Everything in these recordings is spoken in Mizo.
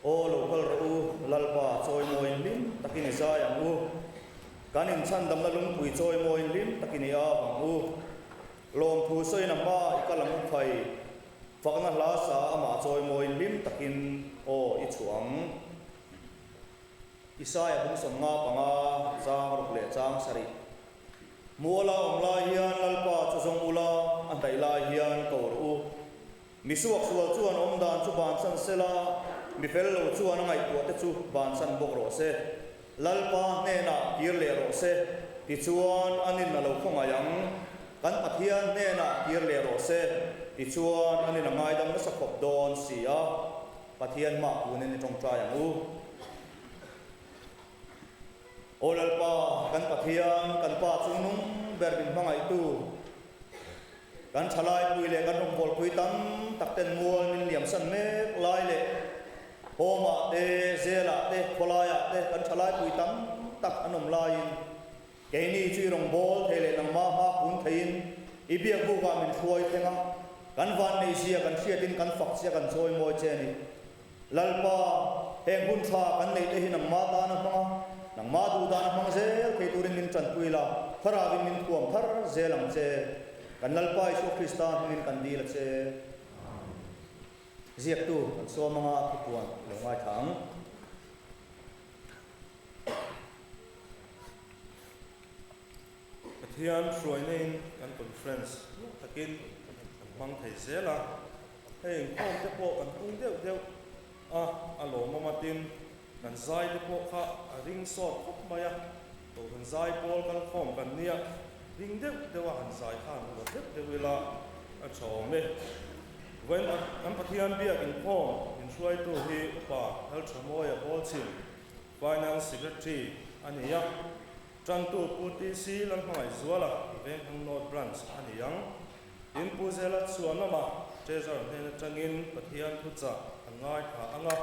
Aw lo kal rawh u, Lalpa chawimawiin hlim takin i zai ang u. Kan inchhandamna lungpui chawimawiin hlim takin i av ang u. Lawmthu sawiin a hma i kal ang u phai. Fakna hla sa amah chawimawiin hlim takin aw i chhuah ang. Isaia bung 55 chang ruk leh chang sarih. Muala awm lai hian Lalpa chu zawng ula, a hnaih lai hian ko rawh u. Mi suaksual chuan awm dan chu bansan sela, mi fel lo chuan a ngaihtuah te chu bansan bawk rawh se. Lalpa hnenah kir leh rawh se, tichuan a nin a lo khawngaih ang. Kan Pathian hnenah kir leh rawh se, tichuan a nin a ngaidam nasa khawp dawn si a. Pathian mah kunin i tawngtai ang u. Aw Lalpa, kan Pathian, kan Pa chungnung ber min hmangaihtu, Kan thalaipui leh kan rawngbawlpui tam tak ten mual min liamsan mek lai leh home-ah te, jail-ah te, khawlaiah te kan thalaipui tam tak an awm laiin keini chu i rawngbâwl thei leh nangmah hma kun theiin i biakbukah min hruai thleng a, kan vanneihzia kan hriatin kan fak che a kan chawimawi che a ni. Lalpa, heng hun tha kan neih te hi nangmah tan a hmang a, nangmah duh dan a hmang zel thei turin min tanpui la, Thlarauin min thuam thar zel ang che. Kan Lalpa Isua Krista hmingin kan dil a che. Ziaktu kan sawm anga thupuan i lo ngaithla ang. Pathian hruaina-in kan conference nuam takin kan hmang thei zel a, hei inkhawm te pawh kan pung deuh deuh a, a lawmawm a tin kan zai te pawh kha a ring sawt khawp mai a, Kohhran zai pawl kal khawm kan nia, ring deuh deuh a han zai khan ruat deuh deuh ila a tha awm e. Vawiin kan Pathian biak inkhawm inhruaitu hi Upa Lalthamawia Bawlchhin, Finance Secretary a ni a. Tantu Pu TC Lalhmangaihzuala, Venghang North Branch a ni ang. Tin, Pu Zela Chhuanawma, Treasurer hnen atangin Pathian thuchah an ngaithla ang a,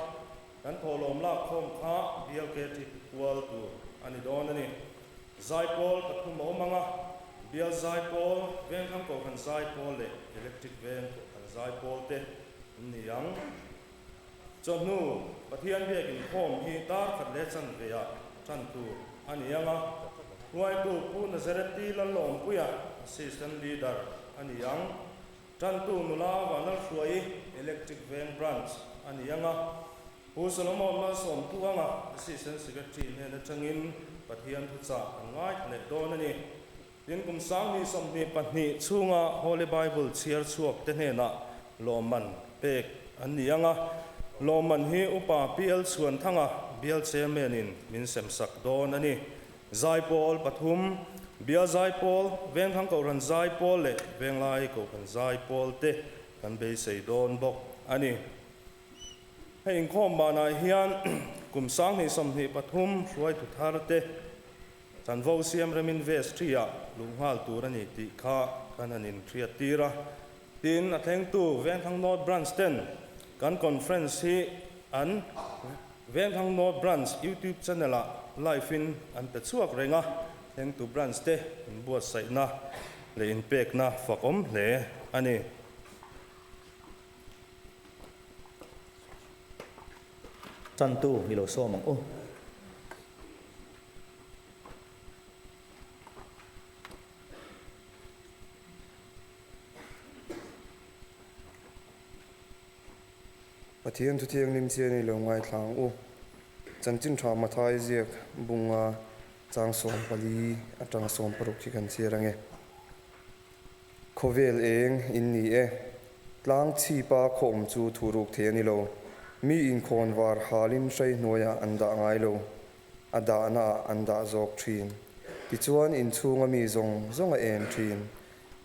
kan thawhlawm lakkhawm kha BLKT kual tur a ni dawn a ni. Zaipawl pathum a awm ang a, Bial Zaipawl, Venghang Kohhran Zaipawl leh Electric Veng Kohhran Zaipawl te an ni ang. Chawhnu, Pathian biak inkhawm hi dar khat leh chanve ah tan tur a ni ang a, hruaitu Pu Nazareti Lalawmpuia, Assistant Leader a ni ang. Tantu nula Vanlalhruai, Electric Veng Branch a ni ang a, Pu Solomon Malsawmtuanga, Assistant Secretary hnen atangin Pathian thuchah an ngaithla leh dawn a ni. Tin, kum 2022 chhunga Holy Bible chhiar chhuak te hnenah lawmman pek an ni ang a, lawmman hi Upa PL Chhuanthanga Bial Chairman in min semsak dawn a ni. Zaipawl pathum, Bial Zaipawl, Vengthlang Kohhran Zaipawl leh Venglai Kohhran Zaipawl te kan beisei dawn bawk a ni. Hei inkhawm banah hian kum 2023 hruaitu thar te, Chanvo siam remin vestry-ah luh nghal tur a ni tih kha kan han inhriat tir a. Tin, a thlengtu Vengthlang North Branch ten kan conference hi an Vengthlang North Branch YouTube channel-ah live-in an pe chhuak reng a, thlengtu branch te inbuatsaihna leh inpekna fakawm hle a ni. Chantu i lo sawm ang u. Pathian thu thianghlim chian i lo ngaithla ang u. Chanchin tha Mathai ziak bunga chang 14 atanga 16 khi kan chhiar ange. Khawvel eng in ni e. Tlang chhipa khaw awm chu thu ruk thei a ni lo. Mi inkhawn var halin hrai hnuaiah an dah ngai lo. A dahna ah an dah zawk thin. Tichuan inchhunga mi zawng zawng a eng thin.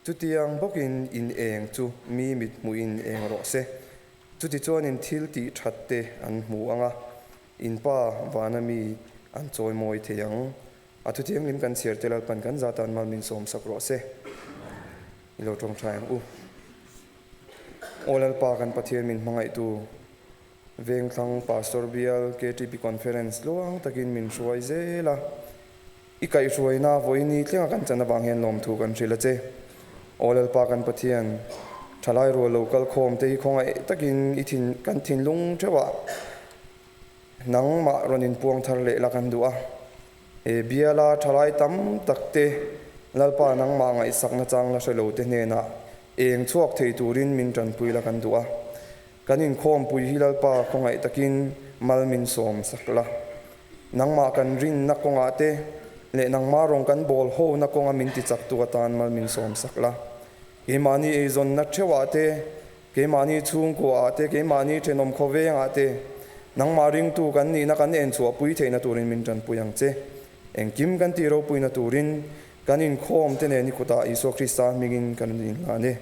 Chutiang bawkin in eng chu mi mit hmuhin eng rawh se. Chutichuan in thil tih that te an hmu ang a, in pa vana mi an chawimawi thei ang. A thuthianghlim kan chhiar te Lalpan kan zatan mal min sawm sak rawh se. I lo tawngtai ang u. Aw Lalpa kan Pathian min hmangaihtu Vengthlang Pastor Bial KTP Conference luang takin min hruai zel a. I kaihhruaina vawiini tlenga kan chan avang hian lawmthu kan hrilh a che. Aw Lalpa kan Pathian, thalai rual lo kal khawm te hi khawngaih takin i thin kan thinlung theuhah. Nangmah rawn inpuang thar leh la kan duh a. He biala thalai tam tak te Lalpa nangmah ngaihsakna chang la hre lo te hnenah eng chhuak thei turin min tanpui la kan duh a. Kan inkhawmpui hi Lalpa khawngaih takin mal min sawm sak la. Nangmah kan rinna kawngah te leh nangmah rawng kan bawl hona kawnga min tichaktu atan mal min sawm sak la. Keimahni eizawnna theuhah te, keimahni chhungkuaah te, keimahni thenawm khawvengah te, nangmah ringtu kan nihna kan enchhuahpui theihna turin min tanpui ang che. Engkim kan tih ropuina turin kan inkhawm te nen i kutah Isua Krista hmingin kan rawn inhlan e.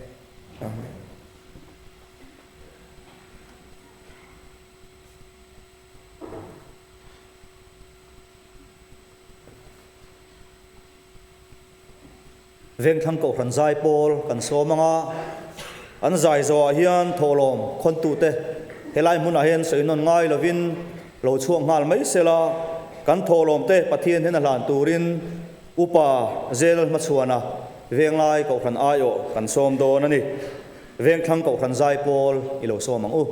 Amen. Vengthlang Kohhran zai pawl kan sawm ang a, an zai zawhah hian thawhlawm khawntute helai hmunah hian sawi nawn ngai lovin lo chhuak nghal mai sela, kan thawhlawmte Pathian hian a hlan turin Upa Zel hmachhuana Venglai Kohhran aiawh kan sawm dawn a ni. Vengthlang Kohhran zai pawl i lo sawm ang u.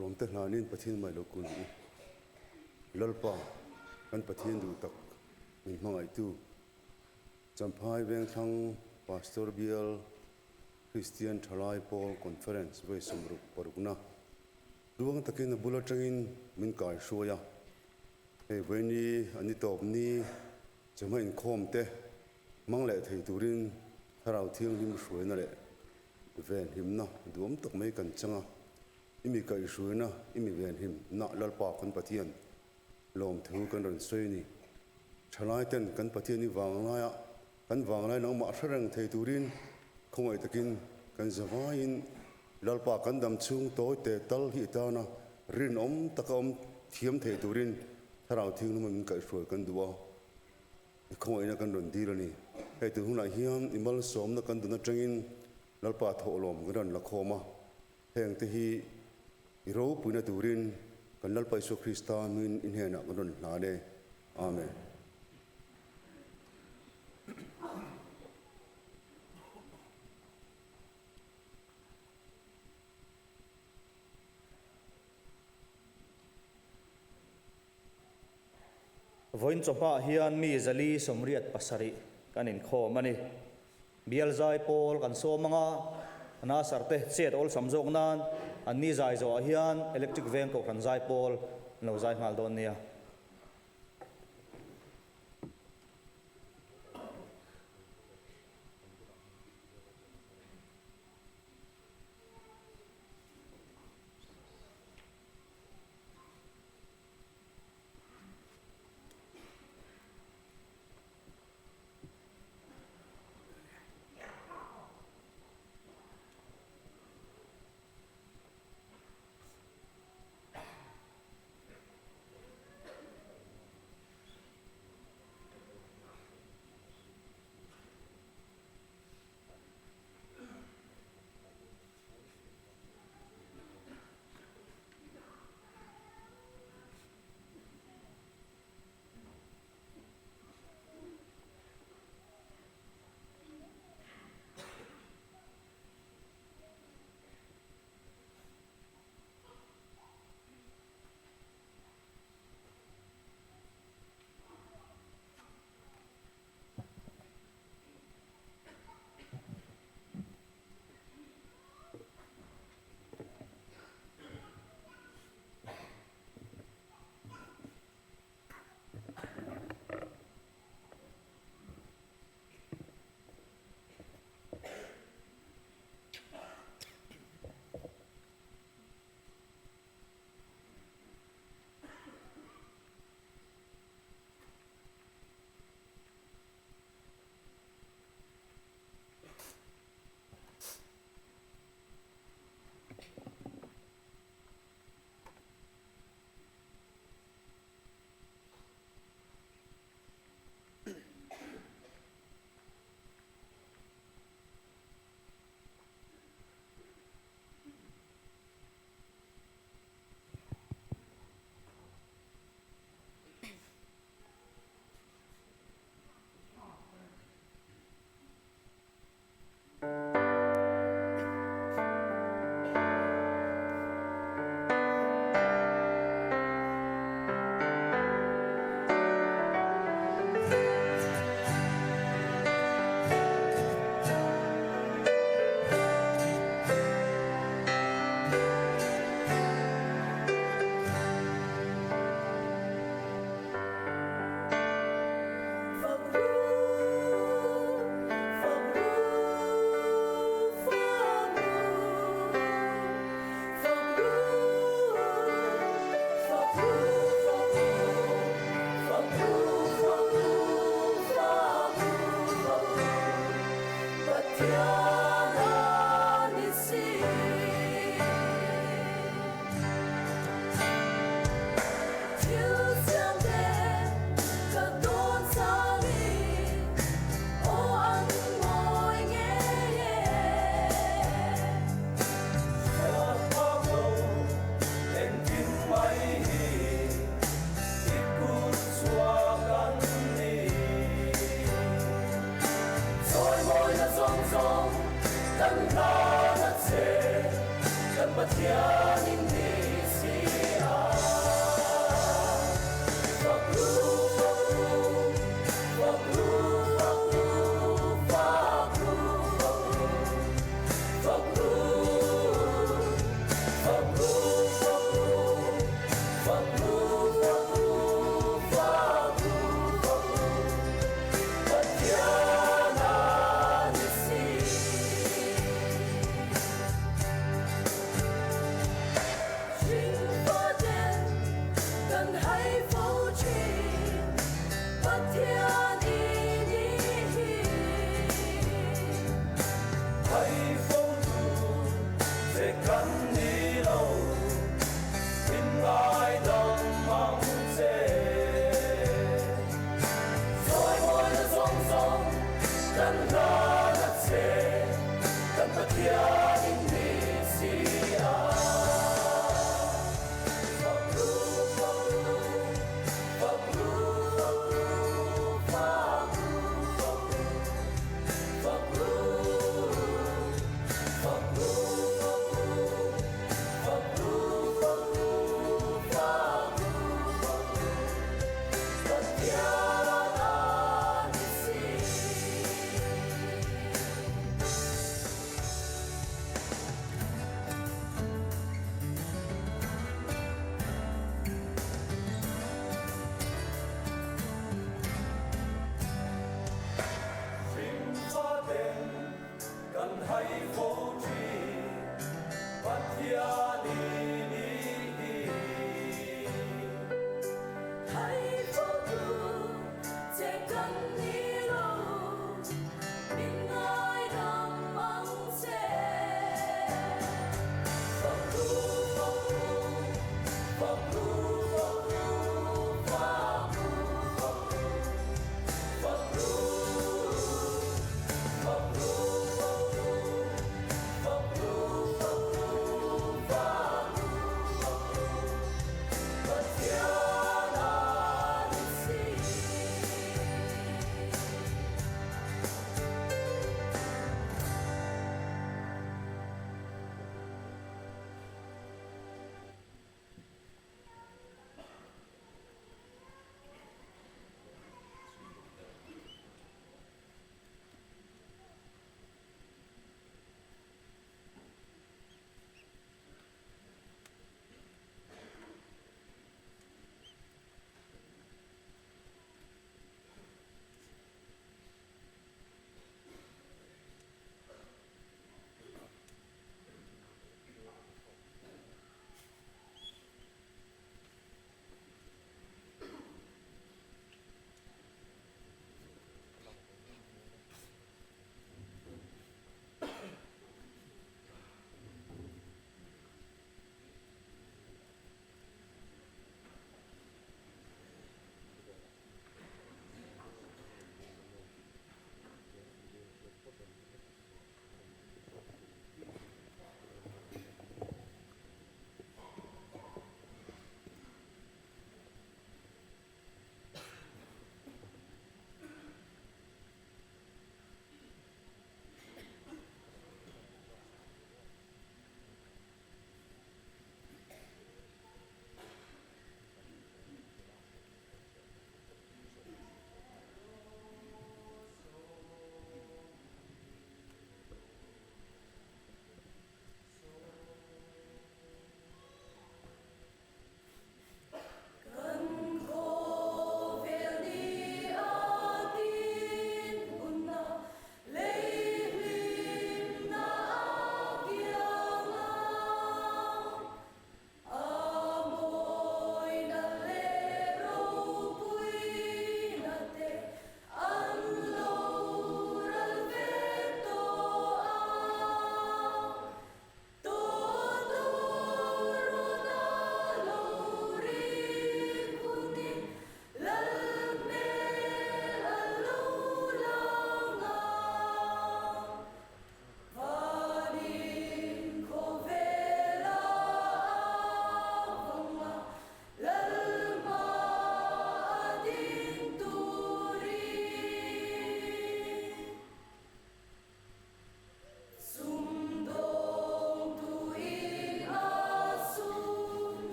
Thawhlawmte hlanin Pathian mai lo kun u. Lalpa, kan Pathian duh tak min hmangaihtu, Champhai Vengthlang Pastor Bial Kristian Thalai Pawl Conference vawi 60 parukna duang takin a bul atangin min kai hruai a. Hei vawiini a ni tawp ni chawhma inkhawm te hmang leh thei turin Thlarau Thianghlim hruaina leh venhimna duam tak mai kan chang a. I mi kaihhruaina, i mi venhimna Lalpa kan Pathian lawmthu kan rawn sawi a ni. Thalai ten kan Pathian i vanglaiah kan vanglai nangmah hre reng thei turin khawngaih takin kan zavaiin Lalpa kan dam chhung tawi te tal hi i tana rinawm taka awm thiam thei turin Thlarau Thianghlim a min kaihhruai kan duh a, i khawngaihna kan rawn dil a ni. Hei tun hunah hian i malsawmna kan dun atangin Lalpa thawhlawm kan rawn la khawm a, heng te hi i ropuina turin kan Lalpa Isua Krista hmingin i hnenah kan rawn hlan e. Amen. Vawiin chawhmaah hian mi 487 kan inkhawm a ni. Bial zai pawl kan sawm anga Nasar te chet awlsam zawk nan an ni zai zawhah hian electric veng kohhran zai pawl an lo zai nghal dawn nia.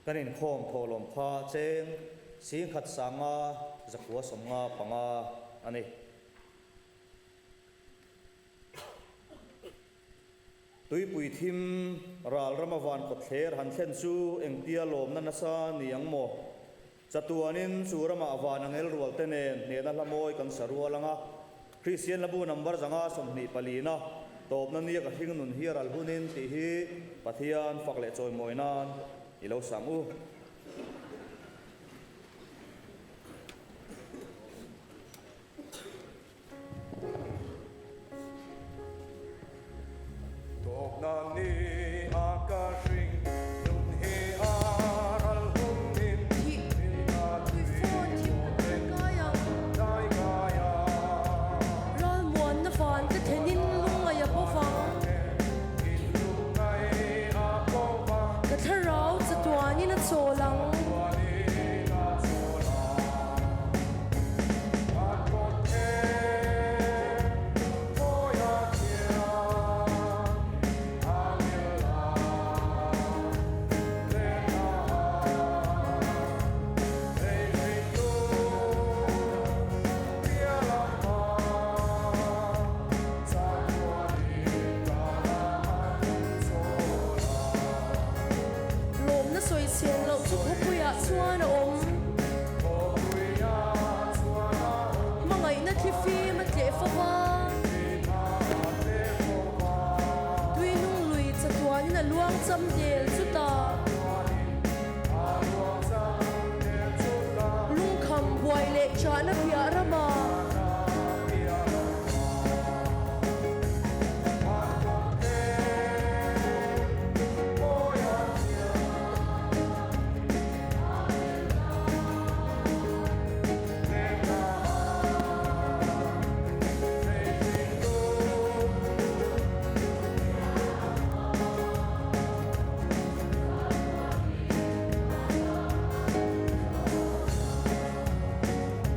Kan inkhawm thawhlawm kha cheng singkhat sanga zakua sawmnga panga a ni. Tuipui thim ral rama van kawtthler han thlen chu engtia lawmna nasa ni ang maw? Chatuanin chu ramah van angel rual te nen hnehna hla mawi kan sa rual ang a, Kristian Labu number 124 na tawpna nia ka hring nun hi a ral hunin tih hi Pathian fak leh chawimawi nan i lo sang u. Tawpna ni a ka hring nun hi a ral hunin Thihna tui pawh dai kai a. Ralmuanna van ka thenin lungngaih a paw vang. Ka thlarau chatuanin a chawl ang. Lawmna sawichhian loh chu khawpuiah chuan a awm. Hmangaihna thlifim a tleh fo va. Tuinung lui chatuanin a luang cham del chutah. Lungkham buai leh chahna piah ramah.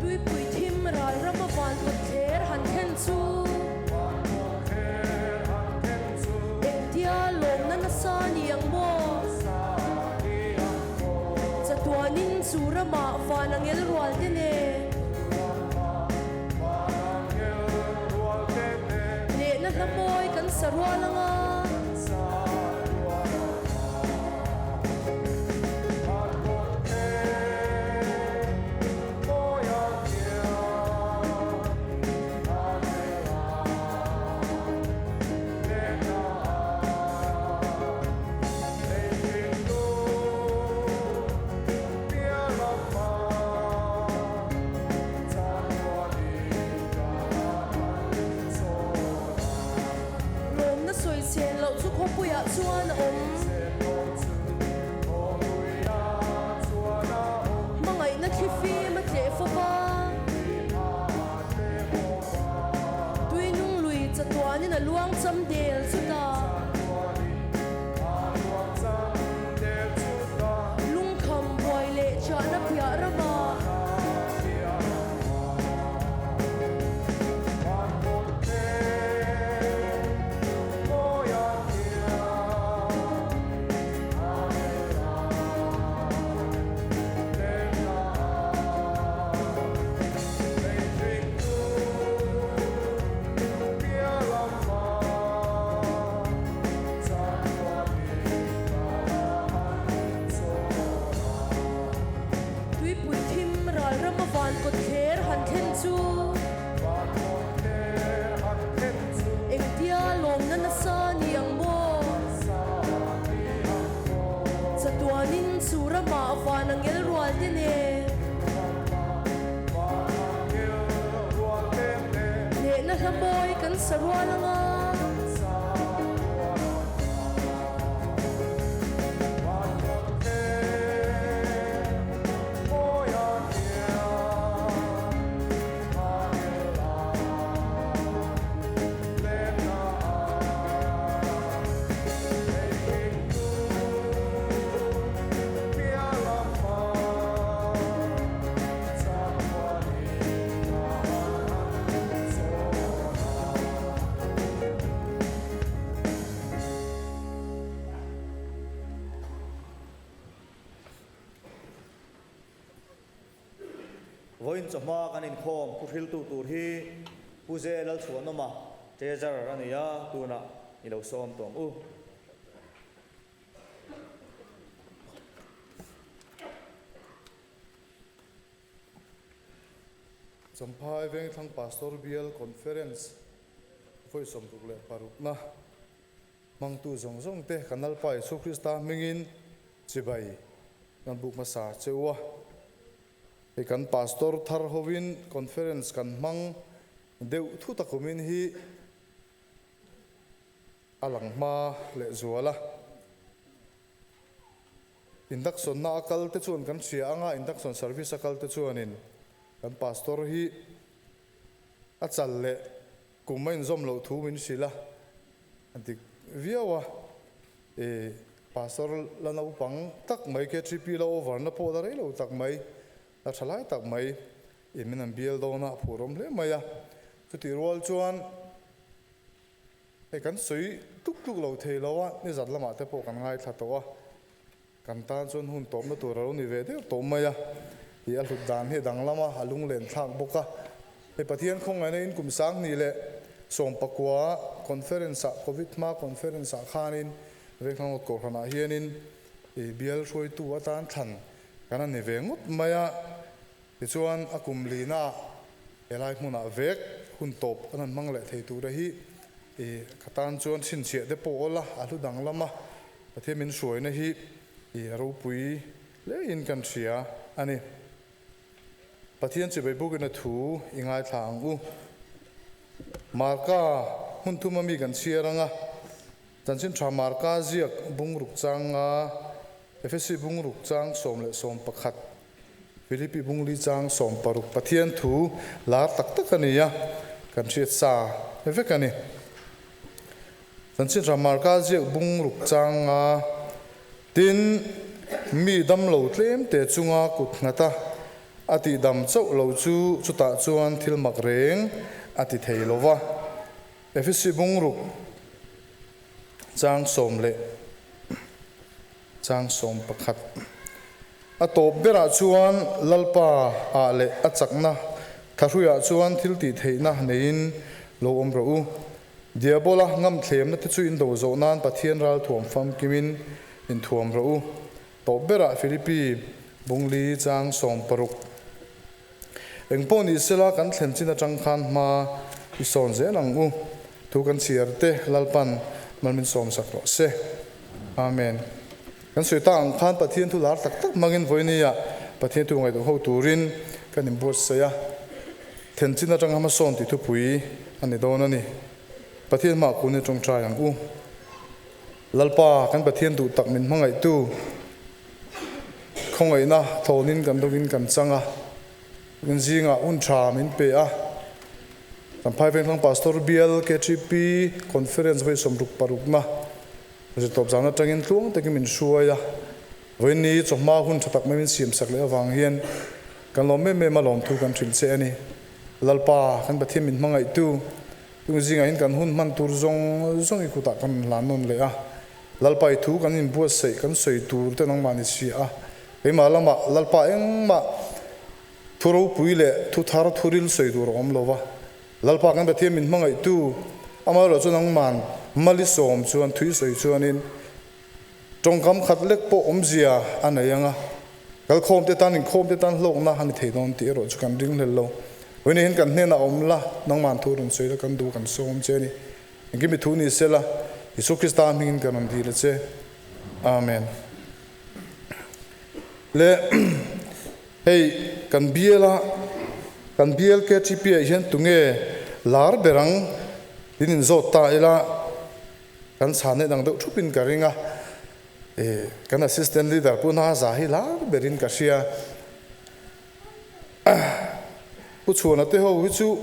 Tuipui thim ral rama van kawt thler han thlen chu. Engtia lawmna nasa ni ang maw? Chatuanin chu ramah van angel rual te nen. Lehna hla mawi kan sa rual ang a. Lawmna sawichhen loh chu khawpuiah chuan a awm. Hmangaihna thlifim a tleh fo va. Tuinung lui chatuanin a luang cham del chutah. Lungkham buai leh chahna piah ramah. Tuipui thim ral rama van kawt thler han thlen chu. Engtia lawmna nasa ni ang maw? Chatuanin chu ramah van angel rual te nen. Hnehna hla mawi kan sa rual ang a. Vawiin chawhma kan inkhawm thuhriltu tur hi Pu Ze Lalchhuanawma Treasurer a ni a, tunah i lo sawm tawh ang u. Champhai Vengthlang Pastor Bial Conference vawi 66na hmangtu zawng zawng te kan Lalpa Isua Krista hmingin chibai kan buk hmasa che u a. Hei kan Pastor thar hovin Conference kan hmang deuh thut a kumin hi a lang hma lehzual a. Induction na a kal te chuan kan hria anga induction service a kal te chuanin kan pastor hi a chal leh kum a inzawm loh thu min hrilh a, a dik viau a, e pastor la naupang tak mai KTP la over na pawh la rei lo tak mai, la tha lai tak mai in min an bial dawn a, a phur awm hle mai a, chutih rual chuan. Hei kan sawi tluk tluk lo thei lo a, nizat lamah te pawh kan ngaithla tawh a, kan tan chuan hun tawpna tur a lo ni ve deuh tawh mai a, tih a hlut dan hi a danglam a, a lunglen thlak bawk a. Hei Pathian khawngaihna in kum 2019 conference ah, Covid hma conference ah khanin Vengthlang Kohhran ah hianin bial hruaitu atan thlan kan a ni ve ngawt mai a, tichuan a kum lina ah Helai hmunah vek hun tawp an han hmang leh thei tura hi i ka tan chuan chhinchhiah te pawh awl a, a hlu danglam a, Pathian min hruaina hi i a ropui hlein kan hria a ni. Pathian chibai bukin a thu i ngaithla ang u. Marka hmun thuma mi kan chhiar anga chanchin tha Marka ziak bungruk chang nga Efesi bungruk chang 11. Philippi bungli chang 16 Pathian thu lar tak tak a ni a, kan hriat sa vek a ni. Chanchin Ramarka ziak bung ruk chang nga tin mi damlo tlem te chunga kut nghat a, a tih dam chauh lo chu chutah chuan thil mak reng a ti thei lo va. Efesi bung ruk chang sawm leh Chang 11. A tawp berah chuan Lalpa ah leh a chakna thahruiah chuan thil tih theihna neiin lo awm rawh u. Diabola ngamthlemna te chu in do zawh nan Pathian ralthuam famkimin inthuam rawh u. Tawp berah Philippi bungli chang 16. Engpawh ni sela kan thlen chin atang khan hma i sawn zel ang u. Thu kan chhiar te Lalpan mal min sawm sak rawh se. Amen. Kan sawi ta ang khan Pathian thu lar tak tak hmangin vawinia Pathian thu ngaihtuah ho turin kan inbuatsaih a. Thlen chin atanga hmasawn tih thupui a ni dawn a ni. Pathian hmaah kun i tawngtai ang u. Lalpa, kan Pathian duh tak min hmangaihtu, khawngaihna thawnin kan dawngin kan chang a, kan zingah hun tha min pe a. Kan Phai Vengthlang Pastor Bial KTP Conference vawi 66na zirtawp zan atangin tluang takin min hruai a. Vawiin chawhma hun tha tak mai min siamsak leh avang hian kan lawm em em a, lawmthu kan hrilh che a ni. Lalpa, kan Pathian min hmangaihtu, Tung zingah hian kan hun hman tur zawng zawng i kutah kan rawn hlan nawn leh a. Lalpa i thu kan inbuatsaih kan sawi tur te nangmah ni si a. Keimah lamah Lalpa engmah thu ropui leh thu thar thu ril sawi tur a awm lo va. Lalpa kan Pathian min hmangaihtu amaherawh chu nangman mal i sawm chuan thu i sawi chuanin tawngkam khat lek pawh awmzia a nei ang a, kalkhawm te tan inkhawm te tan hlawkna a ni thei dawn tih erawh chu kan ringhlel lo. Vawiin hian kan hnenah awm la, nangman thu rawn sawi la kan duh kan sawm che a ni. Engkim i thu ni sela, Isua Krista hmingin kan rawn dil a che. Amen. Le hei kan bial a, kan bial KTP ah hian tunge lar ber ang tin inzawt ta ila, Kan chhan hi dang deuh thup in ka ring a, e kan assistant leader Pu Naza hi lar ber in ka hria. Pu Chhuana te ho hi chu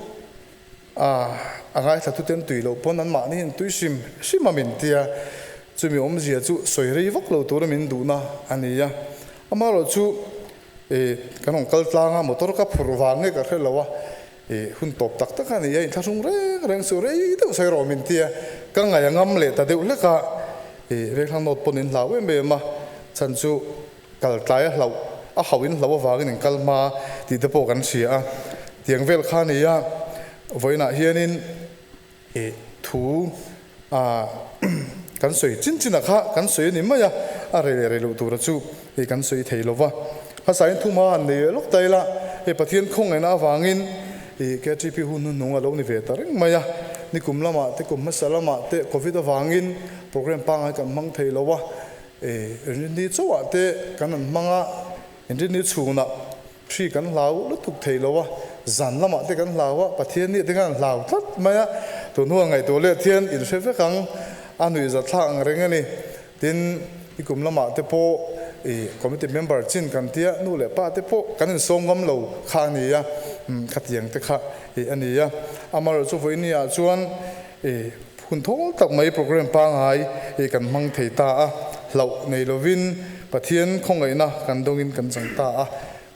a a ngaithla tu ten tui loh pawn an mahni hian tui hrim hrim a min tia, chumi awmzia chu sawi rei vak lo tura min duhna a ni a. Amaherawh chu e kan rawn kal tlang a, motor ka phurh vang nge ka hre lo a, I hun tawp tak tak a ni a, inthlahrung reng reng chu rei deuh sawi rawh min ti a, ka ngaih a ngam leh ta deuh hlek a, i Vengthlang North pawn in hlau em em a, chhan chu kal tlai a hlauh, a hauh in hlauh avangin in kal hma, tih te pawh kan hria a. Tiang vel kha a ni a, vawiinah hianin ih thu ah kan sawi chin chin ah kha kan sawi a ni mai a, a rei leh rei loh tura chu hei kan sawi thei lo va. Hmasain thu hma han nei leh lawk ta ila, hei Pathian khawngaihna avangin ih KTP hun hnuhnung a lo ni ve ta reng mai a, nikum lamah te kum hmasa lamah te Covid avangin program pangngai kan hmang thei lo a, ih rinni chauhah te kan han hmang a, rinni chhunah Hri kan hlau lutuk thei lo a, zan lamah te kan hlau a, Pathian nih te khan hlau tlat mai a, tun hnu a ngaihtuah leh thian in hre vek ang, a nuih za thlak ang reng a ni. Tin, i kum lamah te pawh i committee member chin kan tia, nu leh pa te pawh kan insawm ngam lo kha a ni a, khatiang te kha i a ni a. Amaherawhchu vawiini ah chuan i hun thawl tak mai program pangngai i kan hmang thei ta a, hlauh nei lovin Pathian khawngaihna kan dawngin kan chang ta a.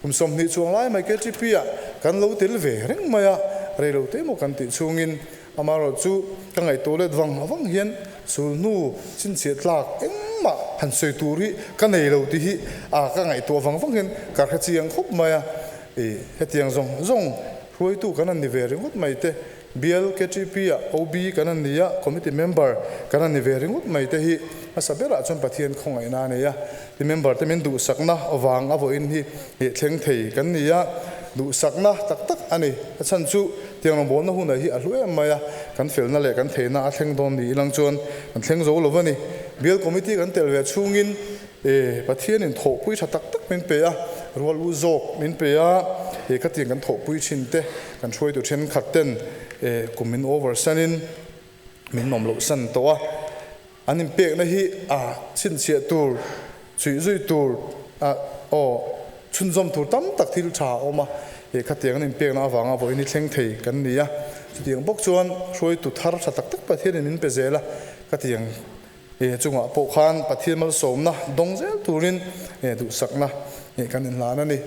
Kum 20 chuang lai mai KTP ah kan lo tel ve reng mai a, rei lo te maw kan tih chhungin amaherawh chu ka ngaihtuah let vang vang hian sulhnu chhinchhiah tlak engmah han sawi tur hi ka nei lo tih hi a ka ngaihtuah vang vang hian ka hre chiang khawp mai a. I hetiang zawng zawng hruaitu kan han ni ve ringawt mai te Bial KTP ah OB kan an ni a, Committee member kan an ni ve ringawt mai te hi hmasa berah chuan Pathian khawngaihna a nei a, ti member te min duhsakna vang a vawiin hi heh thleng thei kan ni a, duhsakna tak tak a ni. A chhan chu tiang rawngbawlna hunah hi a hlu em mai a, kan felna leh kan theihna a thleng dawn ni ilang chuan kan thleng zo lo va ni. Bial Committee kan tel ve chhungin E, Pathianin thawhpui tha tak tak min pe a, rual u zawk min pe a, e, khatiang kan thawhpui thin te, kan hruaitu thenkhat ten, e, kum min over sanin min nawm loh san tawh a, an inpekna hi a chhinchhiah tur, chhuih zui tur, a, aw, chhunzawm tur tam tak thil tha a awm a, e, khatiang an inpekna avanga vawiin hi thleng thei kan ni a, chutiang bawk chuan hruaitu thar tha tak tak Pathianin min pe zel a, khatiang He chungah pawh khan Pathian malsawmna dawng zel turin duhsakna kan inhlan a ni.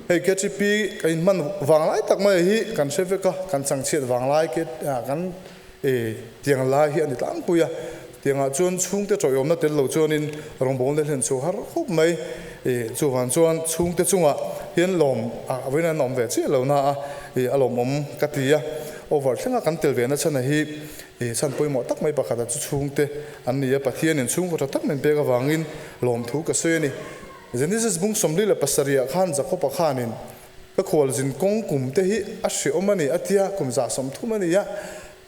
Hei KTP kan inhman vanglai tak mai hi kan hre vek a, kan changchhiat vanglai kan tiang lai hi a ni tlangpui a. Tiangah chuan chhungte tawihawmna tel lo chuanin rawngbawlna hlen chhuah har khawp mai. Chuvang chuan chhungte chungah hian lawm a vawiin an awm ve chiah lo na a, a lawmawm ka ti a. Over thlenga kan tel ve na chhan hi I chhan pawimawh tak mai pakhat a chu chhungte an ni a, Pathianin chhungkaw tha tak min pek avangin lawmthu ka sawi a ni. Genesis bung 47 ah khan Jakob-a khanin, Ka khualzin kawng kum te hi a hreawm a ni a tia, kum 130 a ni a,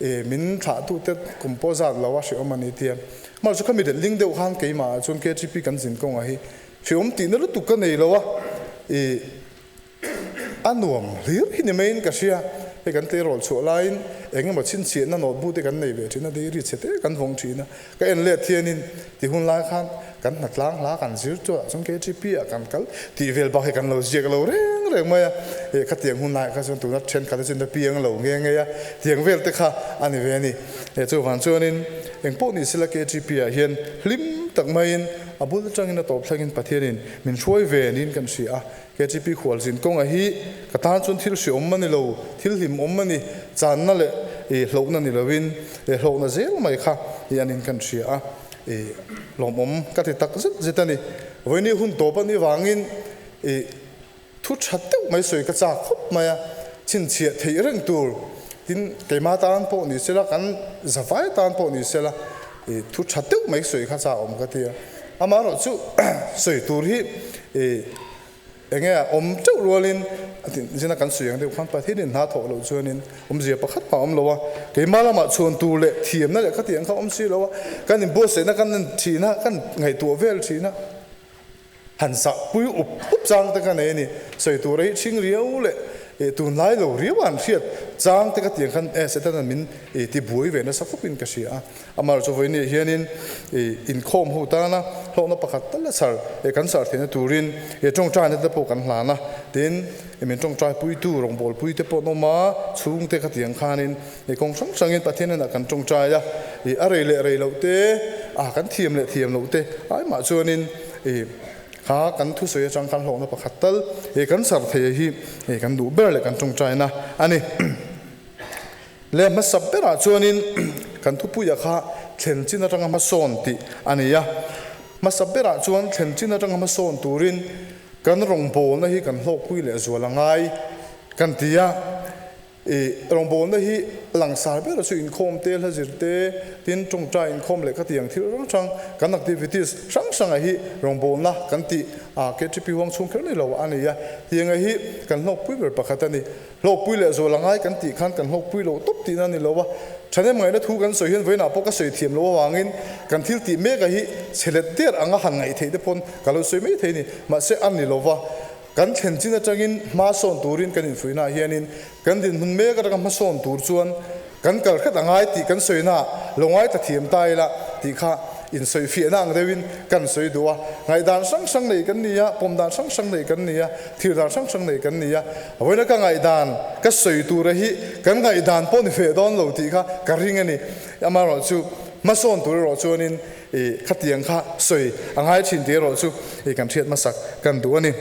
e min thlahtute kum pawh zat lo a hreawm a ni tia. Mahse chu khami letling deuh khan keimah ah chuan KTP kan zin kawngah hi hreawm tihna lutuk ka nei lo a, e A nuam hlir hi ni maiin ka hria. Hei kan tleirawl chhuah laiin eng emaw chhinchhiahna notebook te kan nei ve thin a, diary chhe te kan vawng thin a. Ka en let hianin ti hun lai khan kan hnatlang hla kan zir chuah chuan KTP ah kan kal tih vel bak hi kan lo ziak lo reng reng mai a. Eh khatiang hun laiah kha chuan tuna thenkhat te chuan a piang lo nge nge a, tiang vel te kha a ni ve a ni. Eh chuvang chuanin engpawh ni sela KTP ah hian hlim tak maiin a bul atangin a tawp thlengin Pathianin min hruai ve niin kan hria a. KTP khualzin kawnga hi ka tan chuan thil hriawm a ni lo, thil hlimawm a ni, channa leh i hlauhna ni lovin i hlawhna zel mai kha i an in kan hria a, i lawmawm ka ti tak zet zet a ni. Vawiini hun tawp a nih vangin i thu tha deuh mai sawi ka chak khawp mai a, chhinchhiah theih reng tur tin keima tan pawh ni sela, kan zavai tan pawh ni sela i thu tha deuh mai sawi kha chak awm ka ti a. Amaherawhchu sawi tur hi i enge a awm teuh rualin a tin zina kan sawi ang deuh khan Pathianin hna thawh loh chuanin awmzia pakhat mah a awm lo a, keimah lamah chhuan tur leh thiamna leh khatiang kha awm si lo a, kan inbuatsaihna kan en thin a, kan ngaihtuah vel thin a, han sahpui up up chang te ka nei a ni. Sawi tur a hi chhing riau leh tunlai lo riau a han hriat chang te ka tiang khan e Satan-a'n min tibuai ve nasa khawpin ka hria a. Amaherawhchu vawiin hianin inkhawm ho tana hlawkna pakhat tal a chhar kan chhar theihna turin tawngtaina te pawh kan hlan a, tin min tawngtai puitu rawngbawlpui te pawh an awm a, chhungte khatiang khanin kawng hrang hrangin Pathian hnenah kan tawngtai a, a rei leh rei loh te, kan thiam leh thiam loh te aimah chuanin kha kan thusawi atang khan hlawkna pakhat tal kan chhar thei hi kan duh ber leh kan tawngtaina a ni. Leh hmasa berah chuanin kan thupuia kha thlen chin atanga hmasawn tih a ni a. Hmasa berah chuan thlen chin atanga hmasawn turin Kan rawngbawlna hi kan hlawkpui leh zual a ngai kan ti a. I rawngbawlna hi langsar ber chu inkhawm te, hla zir te, tin tawngtai inkhawm leh khatiang thil hrang hrang kan activities hrang hranga hi rawngbawlna kan tih a KTP huang chhung kher ni lo a ni a. Tianga hi kan hlawkpui ber pakhat a ni. Hlawkpui leh zual a ngai kan tih khan kan hlawkpui loh tawp tihna a ni lo a. Thahnem ngaihna thu kan sawi hian vawiinah pawh ka sawi thiam loh avangin kan thil tih mekah hi chhe let der anga han ngaih theih te pawn ka lo sawi mai thei a ni. Mahse a ni lo va, kan thlen chin atangin hma sawn turin kan infuihnaah hianin kan dinhmun mek atanga hmasawn tur chuan kan kal hret a ngai tih kan sawinaah lo ngaithla thiam ta ila tih kha insawifiahna ang deuhin kan sawi duh a. Ngaihdan hrang hrang nei kan ni a, pawm dan hrang hrang nei kan ni a, thil dan hrang hrang nei kan ni a. Vawiina ka ngaihdan ka sawi tura hi kan ngaihdan pawh ni feh dawn lo tih kha ka ring a ni. Amaherawhchu hmasawn tur erawh chuanin I khatiang kha sawi a ngai thin tih erawh chu i kan hriat hmasak kan duh a ni.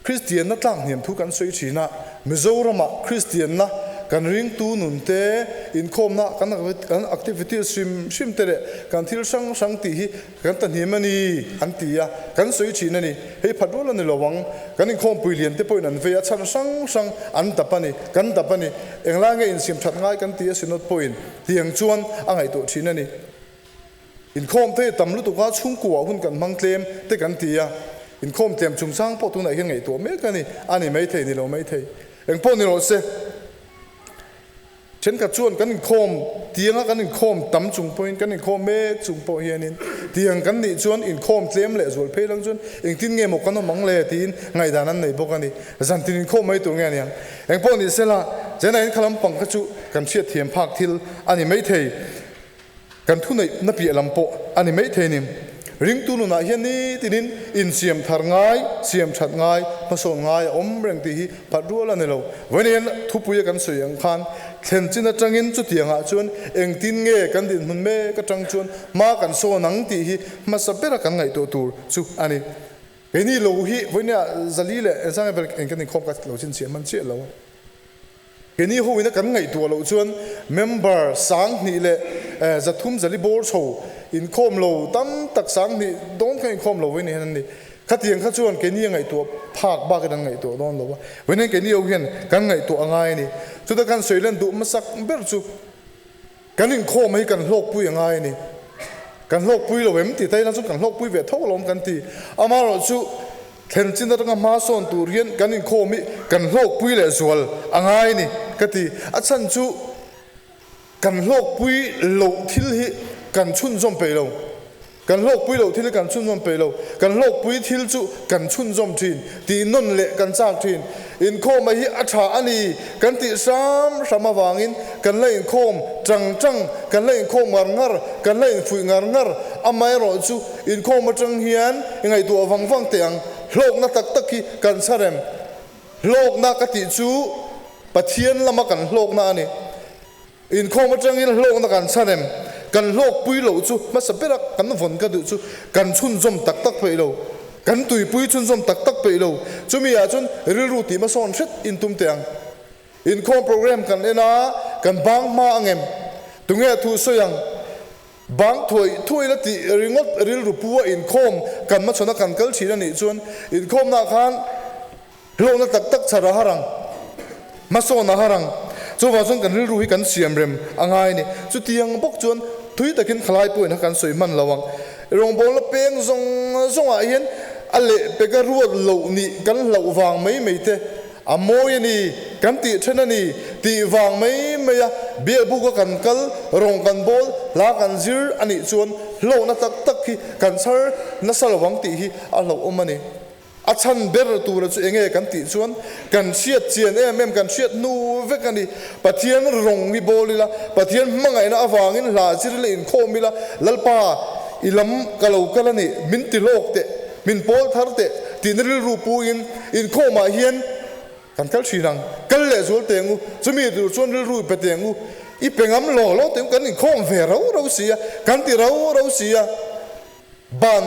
Kristianna tlak hniam thu kan sawi thin a, Mizoramah Kristianna kan ringtu nun te, inkhawmna kan kan activities hrim hrim te leh kan thil hrang hrang tih hi kan ta hniam a ni an ti a, kan sawi thin a ni. Hei phat rual a ni lo ang, kan inkhawmpui lian te pawhin an vei a, chhan hrang hrang an dap a ni, kan dap a ni. Englai nge insiam that ngai kan ti a Synod pawhin Tiang chuan a ngaihtuah thin a ni. Inkhawm te tam lutuk a, chhungkuah hun kan hmang tlem te kan ti a. Inkhawm tlem chungchang pawh tunah hian ngaihtuah mek a ni. A ni maithei, ni lo maithei. Eng pawh ni rawh se. Thenkhat chuan kan inkhawm tianga kan inkhawm tam chung pawhin, kan inkhawm mek chung pawh hianin tiang kan nih chuan inkhawm tlem leh zual phei lang chuan engtin nge maw kan awm ang le tiin ngaihdan an nei bawk a ni. Zantin inkhawm mai tur nge a niang. Eng pawh ni sela, Chennai in kha lampang kha chu kan hriat thiam phak thil a ni maithei. Kan thuneih na piah lam pawh a ni maithei ni. Ringtu nunah hian nitinin insiam thar ngai, siam that ngai, hmasawn ngai a awm reng tih hi phat rual a ni lo. Vawiin hian thupui a kan sawi ang khan thlen chin atangin chutiangah chuan engtin nge kan dinhmun mek atang chuan hma kan sawn ang tih hi hmasa bera kan ngaihtuah tur chu a ni. Keini lo hi vawinia zali leh engzang vel eng kan inkhawm ka lo chhinchhiah hman chiah lo. Keini ho ina kan ngaihtuah loh chuan member 2000 leh 300 zali bawr chho inkhawm lo tam tak 2000 dawn kha inkhawm lo vawiin hian an ni. Khatiang kha chuan keini a ngaihtuah phak bakin an ngaihtuah dawn lo a. Vawiin hian keini ho hian kan ngaihtuah a ngai a ni. Chuta kan sawi len duh hmasak ber chu Kan inkhawm hi kan hlawkpui a ngai a ni. Kan hlawkpui lo em tih ta ila chuan kan hlawkpui ve tho alawm kan ti. Amaherawhchu thlen chin atanga hma sawn tur hian kan inkhawm hi kan hlawkpui leh zual a ngai a ni ka ti. A chhan chu kan hlawkpui loh thil hi kan chhunzawm peih lo. Kan hlawkpui loh thil hi kan chhunzawm peih lo. Kan hlawkpui thil chu kan chhunzawm thin, tih nawn leh kan chak thin. Inkhawma hi a tha a ni kan tih hram hram avangin kan la inkhawm tang tang, kan la inkhawm ngar ngar, kan la infuih ngar ngar. Amaherawh chu inkhawm atang hian i ngaihtuah vang vang teh ang. Hlawkna tak tak hi kan chharem. Hlawkna ka tih chu Pathian lama kan hlawkna a ni. Inkhawm atangin hlawkna kan chhan em? Kan hlawkpui loh chu hmasa bera kan vawn ka duh chu kan chhunzawm tak tak peih lo. Kan tuipui chhunzawm tak tak peih lo. Chumi ah chuan rilru tih hmasawn hret in tum teh ang. Inkhawm program kan en a, kan bang hma ang em? Tunge a thu sawi ang? Bang thuai thuai la tih ringawt rilru pu a inkhawm kan hmachhawn a kan kal thin a nih chuan inkhawmna ah khan Hlawhna tak tak chhar a har ang, hmasawn a har ang. Chuvang chuan kan rilru hi kan siam rem a ngai a ni. Chutiang bawk chuan thui takin khalai pawhin a kan sawi hman lo ang. Rawngbawlna peng zawng zawngah hian a lehpeka ruat loh nih kan hlauh vang mai mai te, a mawi a ni, kan tih then a ni tih vang mai mai a biakbuka kan kal, rawng kan bawl, hla kan zir a nih chuan hlawhna tak tak hi kan chhar nasa lo ang tih hi a hlauhawm a ni. A chhan ber tura chu enge kan tih chuan kan hriat chian em em, kan hriat hnu vek a ni. Pathian rawng hi bawl ila, Pathian hmangaihna avangin hla zir ila inkhawm ila, Lalpa i lam ka lo kal a ni, min ti hlawk teh, min pawl thar teh tihna rilru puin inkhawmah hian kan kal thin ang. Kal leh zual teh ang u, chumi tur chuan rilru i pe teh ang u, i pe ngam law law teh ang u, kan inkhawm ve rau rau si a, kan ti rau rau si a. Ban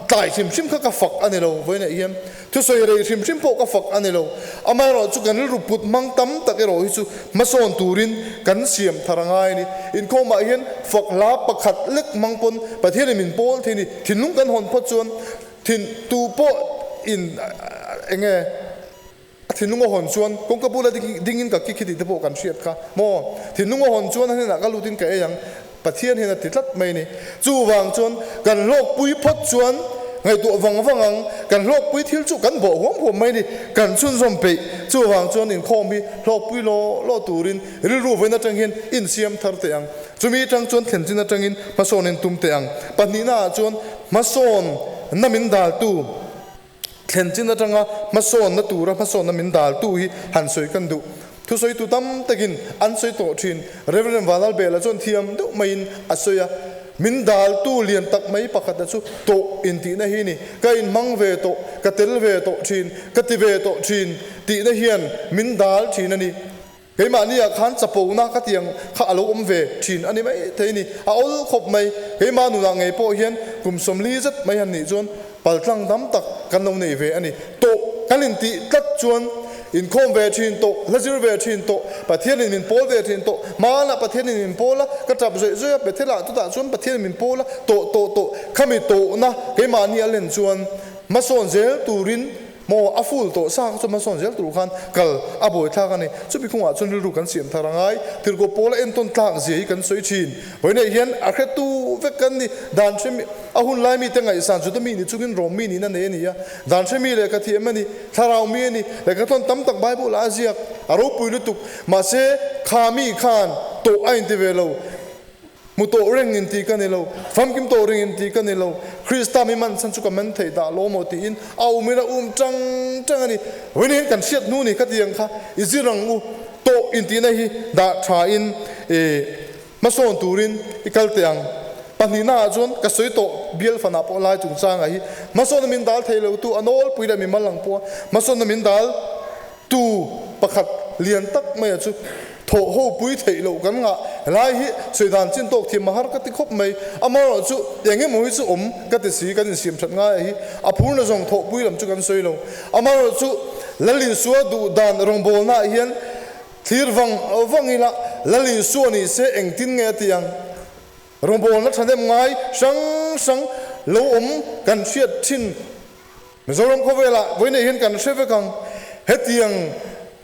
tlai hrim hrim kha ka fak a ni lo, vawiinah hian thusawi rei hrim hrim pawh ka fak a ni lo. Amaherawh chu kan rilru put hmang tam tak erawh hi chu hmasawn turin kan siam thar a ngai a ni. Inkhawmah hian fak hla pakhat lek hmang pawn Pathianin min pawl thei a ni. Thinlung kan hawn phawt chuan thin tu pawh. in enge a thinlung a hawn chuan kawngka bula dingin ka kik hi tih te pawh kan hriat kha maw? Thinlung a hawn chuan a hnenah ka lutin ka ei ang, Pathian hian a ti tlat mai ni. Chuvang chuan kan hlawkpui phawt chuan ngaihtuah vang vang ang, kan hlawkpui thil chu kan bawh huam huam mai ni, kan chhunzawm peih. Chuvang chuan inkhawm hi hlawkpui law law turin rilru vawiin atang hian insiam thar teh ang. Chumi atang chuan thlenchin atangin hmasawn in tum teh ang. Pahnihna ah chuan hmasawn na min daltu. Thlenchin atanga hmasawnna tura hmasawnna min daltu hi han sawi kan duh. Thusawitu tam takin an sawi tawh thin. Rev. Vanlalbela chuan thiam deuh maiin a sawi a, Min daltu lian tak mai pakhata chu tawh intihna hi ni. Ka inhmang ve tawh, ka tel ve tawh thin, ka ti ve tawh thin tihna hian min dal thin a ni. Keimahni ah khan chapona ka tiang kha a lo awm ve thin a ni mai thei ni. A awl khawp mai. Keimah nunah ngei pawh hian kum 40 zet mai han nih chuan paltlang dam tak kan lo nei ve a ni. Tawh kan intih tlat chuan inkhawm ve thin tawh, hla zir ve thin tawh, Pathianin min pawl ve thin tawh, hmanah Pathianin min pawl a, ka tap zawih zawih a, Bethel-ah chutah chuan Pathianin min pawl a, tawh tawh tawh khami tawhna keimahni a len chuan hmasawn zel turin Maw, a full tawh sa kha chu hmasawn zel tur khan kal a buai thlak a ni. Chumi kawngah chuan rilru kan siam thar a ngai. Tirhkoh pawl a entawn tlak zia hi kan sawi thin. Vawiinah hian a hretu vek kan ni. Dan hre mi, a hun lai mite ngaihsan chu ta mi ni chungin rawm mi nihna nei a ni a. Dan hre mi lehkha thiam a ni, thlarau mi a ni. Lehkha thawn tam tak Bible ah a ziak, a ropui lutuk. Mahse, kha mi khan tawh a inti ve lo. Hmu tawh reng in tih ka ni lo, famkim tawh reng in tih ka ni lo, Krista mi man chhan chu ka men theih dah lo maw tiin a um in a um tang tang a ni. Vawiin hian kan hriat hnu ni kha tiang kha i zir ang u, tawh intihna hi dah tha in i hmasawn turin i kal teh ang. Pahnihna ah chuan ka sawi tawh bial fanah pawh lai chungchanga hi hmasawnna min dal thei lo tu a nawlpui leh mimal ang pawh a hmasawnna min dal tu pakhat lian tak maia chu thawh ho pui theih loh kan ngah helai hi sawi dan chin tawk thiam a har ka ti khawp mai. Amaherawh chu eng emaw hi chu awm ka ti si, kan insiam that ngai a hi a phurna zawng thawhpui lam chu kan sawi lo. Amaherawh chu Lal Isua duh dan rawngbawlna ah hian thlir vang vang ila Lal Isua ni se engtin nge a ti ang? Rawngbawlna thahnem ngai hrang hrang lo awm kan hriat thin. Mizoram khawvelah vawiinah hian kan hre vek ang. Hetiang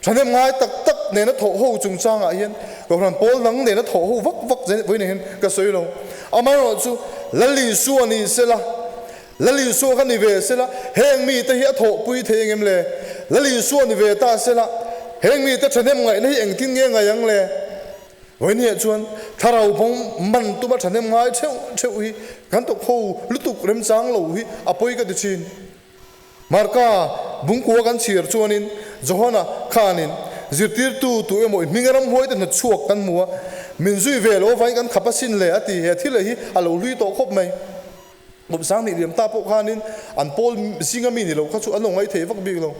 thahnem ngai tak tak nena thawh ho chungchangah hian Kohhran pawl dang nena thawh ho vak vak vawiinah hian ka sawi lo. Amaherawhchu chu Lal Isua ni sela, Lal Isua kha ni ve sela, heng mite hi a thawhpui thei engem le? Lal Isua ni ve ta sela, heng mite thahnem ngaihna hi engtin nge ngai ang le? Vawinia chuan thlarau bawng man tuma thahnem ngai theuh theuh hi kan tawk ho lutuk remchang lo hi a pawi ka ti thin. Marka bungkua kan chhiar chuanin Johana khanin zirtirtu tu emaw i hming ramhuai te hnawt chhuak kan hmu a, min zui ve lo avangin kan khap asin le a ti. He thil hi a lo hlui tawh khawp mai. Kawpsang nih liam ta pawh khanin an pawl zinga mi ni lo kha chu an lo ngaithei vak bik lo.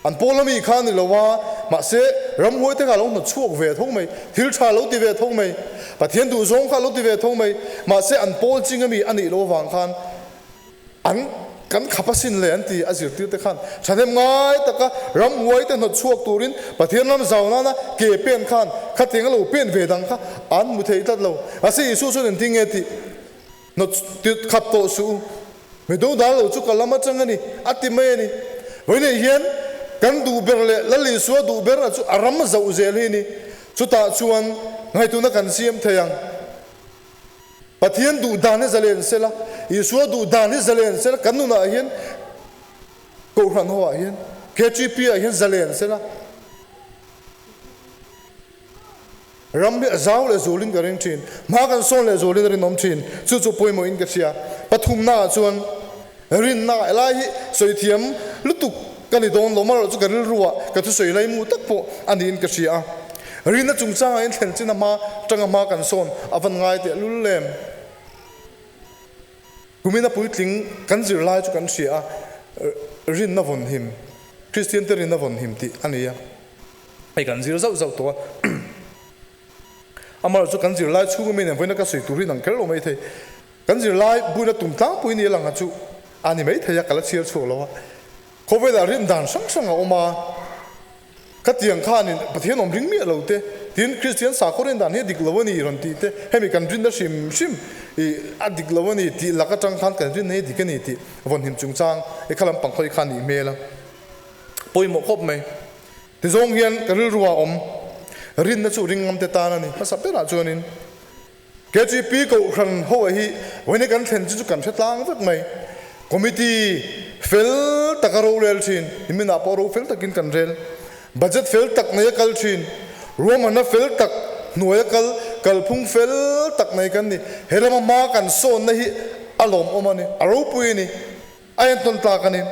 An pawl ami kha ni lo a, mahse ramhuai te kha lo hnawt chhuak ve tho mai, thil tha lo ti ve tho mai, Pathian duh zawng kha lo ti ve tho mai, mahse an pawl ching ami a nih loh avang khan an kan khap asin le an ti a zirtir te khan thahnem ngai taka ramhuai te hnawt chhuak turin Pathian ram zau nana ke pen khan khatiang a lo pen ve dang kha an hmu thei tlat lo. Mahse Isua chuan engtin nge tih Hnawt tit khap tawh suh u. Mi dodal lo chu ka lam atang a ni, a ti mai a ni. Vawiinah hian kan duh ber leh Lal Isua duh ber a chu a ram zauh zel hi a ni. Chutah chuan ngaihtuahna kan siam thei ang. Pathian duh dan hi zalen sela, Isua duh dan hi zalen sela, kan nunah hian Kohhran ho ah hian, KTP ah hian zalen sela. Ram hi a zau leh zulin ka ring thin. Hma kan sawn leh zulin a rinawm thin. Chu chu pawimawhin ka hria. Pathumnaah chuan rinna helai hi sawi thiam lutuk ka ni dawn lo. Amaherawh chu ka rilruah ka thusawi lai mu tak pawh a niin ka hria a. Rinna chungchangah hian thlen chin a hma tanga hma kan sawn a van ngai teh lul em? Kumina puitling kan zirlai chu kan hria a, rinna vawn him, Kristiante rinna vawn him tih a ni a. Hei kan zir zauh zauh tawh a, amaherawh chu kan zirlai chhunga mi nen vawiina ka sawi tur hi nang kher lo mai thei. Kan zirlai buina tum tlangpui ni a lang a chu a ni mai thei a, ka la chhiar chhuak lo a. Khawvelah rin dan hrang hrang a awm a, khatiang khanin Pathian awm ring miah lo te, Tin, Kristian sakhaw rin dan hi a dik lo a ni rawn tih te, hemi kan rinna hrim hrim i a dik lo a ni tih lak atang khan kan rinna hi dik a ni tih vawnhim chungchang i kha lampang khawi kha a nih hmel a pawimawh khawp mai. Tizawng hian ka rilru ah awm rinna chu ring ngam te tan a ni. Hmasa berah chuanin KGP Kohhran ho ah hi vawiin kan thlen chu chu kan hre tlang vek mai. Committee fel taka rorel thin, niminah pawh ro fel takin kan rel. Budget fel tak nei a kal thin, ruahmanna fel tak hnuai a kal, kalphung fel tak nei kan ni. He lama hma kan sawnna hi a lawmawm a ni, a ropui a ni, a entawn tlak a ni.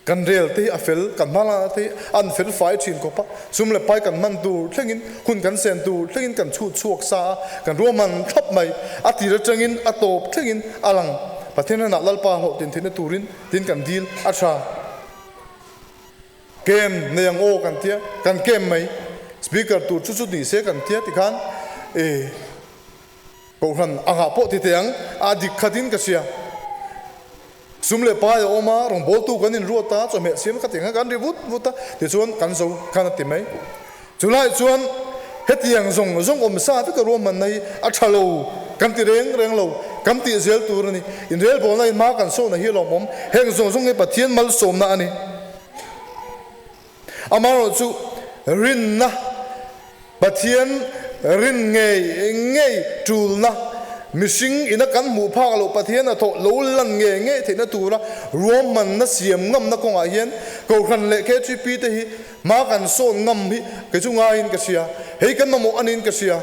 Kan rel te hi a fel, kan hma lana te hi an fel fai thin khawp a, sum leh pai kan hman tur thlengin, hun kan sen tur thlengin kan chhut chhuak sa a, kan ruahman thlap mai. A tir atangin a tawp thlengin a lang. Pathian hnenah Lalpa hlawhtlin theihna turin tin kan dil a tha. Kem nei ang aw kan tia, kan kem mai. Speaker tur chu chu ni se kan tia tikhan e. Kohhran angah pawh ti teh ang, a dik khatin ka hria. Sum leh pai a awm a, rawngbawltu kan inruat a, chawhmeh siam ka ti ang kha kan ri vut vut a, tichuan kan zo khan a ti mai. Chulai chuan hetiang zawng zawng awm sa veka ruahmanna hi a tha lo kan ti reng reng lo, kan tih zel tur a ni. Inrelbawlna in hma kan sawhna hi a lawmawm, heng zawng zawng hi Pathian malsawmna a ni. Amaherawhchu rinna, Pathian rin ngei ngei tulna, mihring ina kan hmuh phak loh Pathian a thawh lo lan ngei ngei theihna tura ruahmanna siam ngamna kawngah hian Kohhran leh KTP te hi hma kan sawn ngam hi kei chu ngaiin ka hria. Hei kan mamawh a niin ka hria.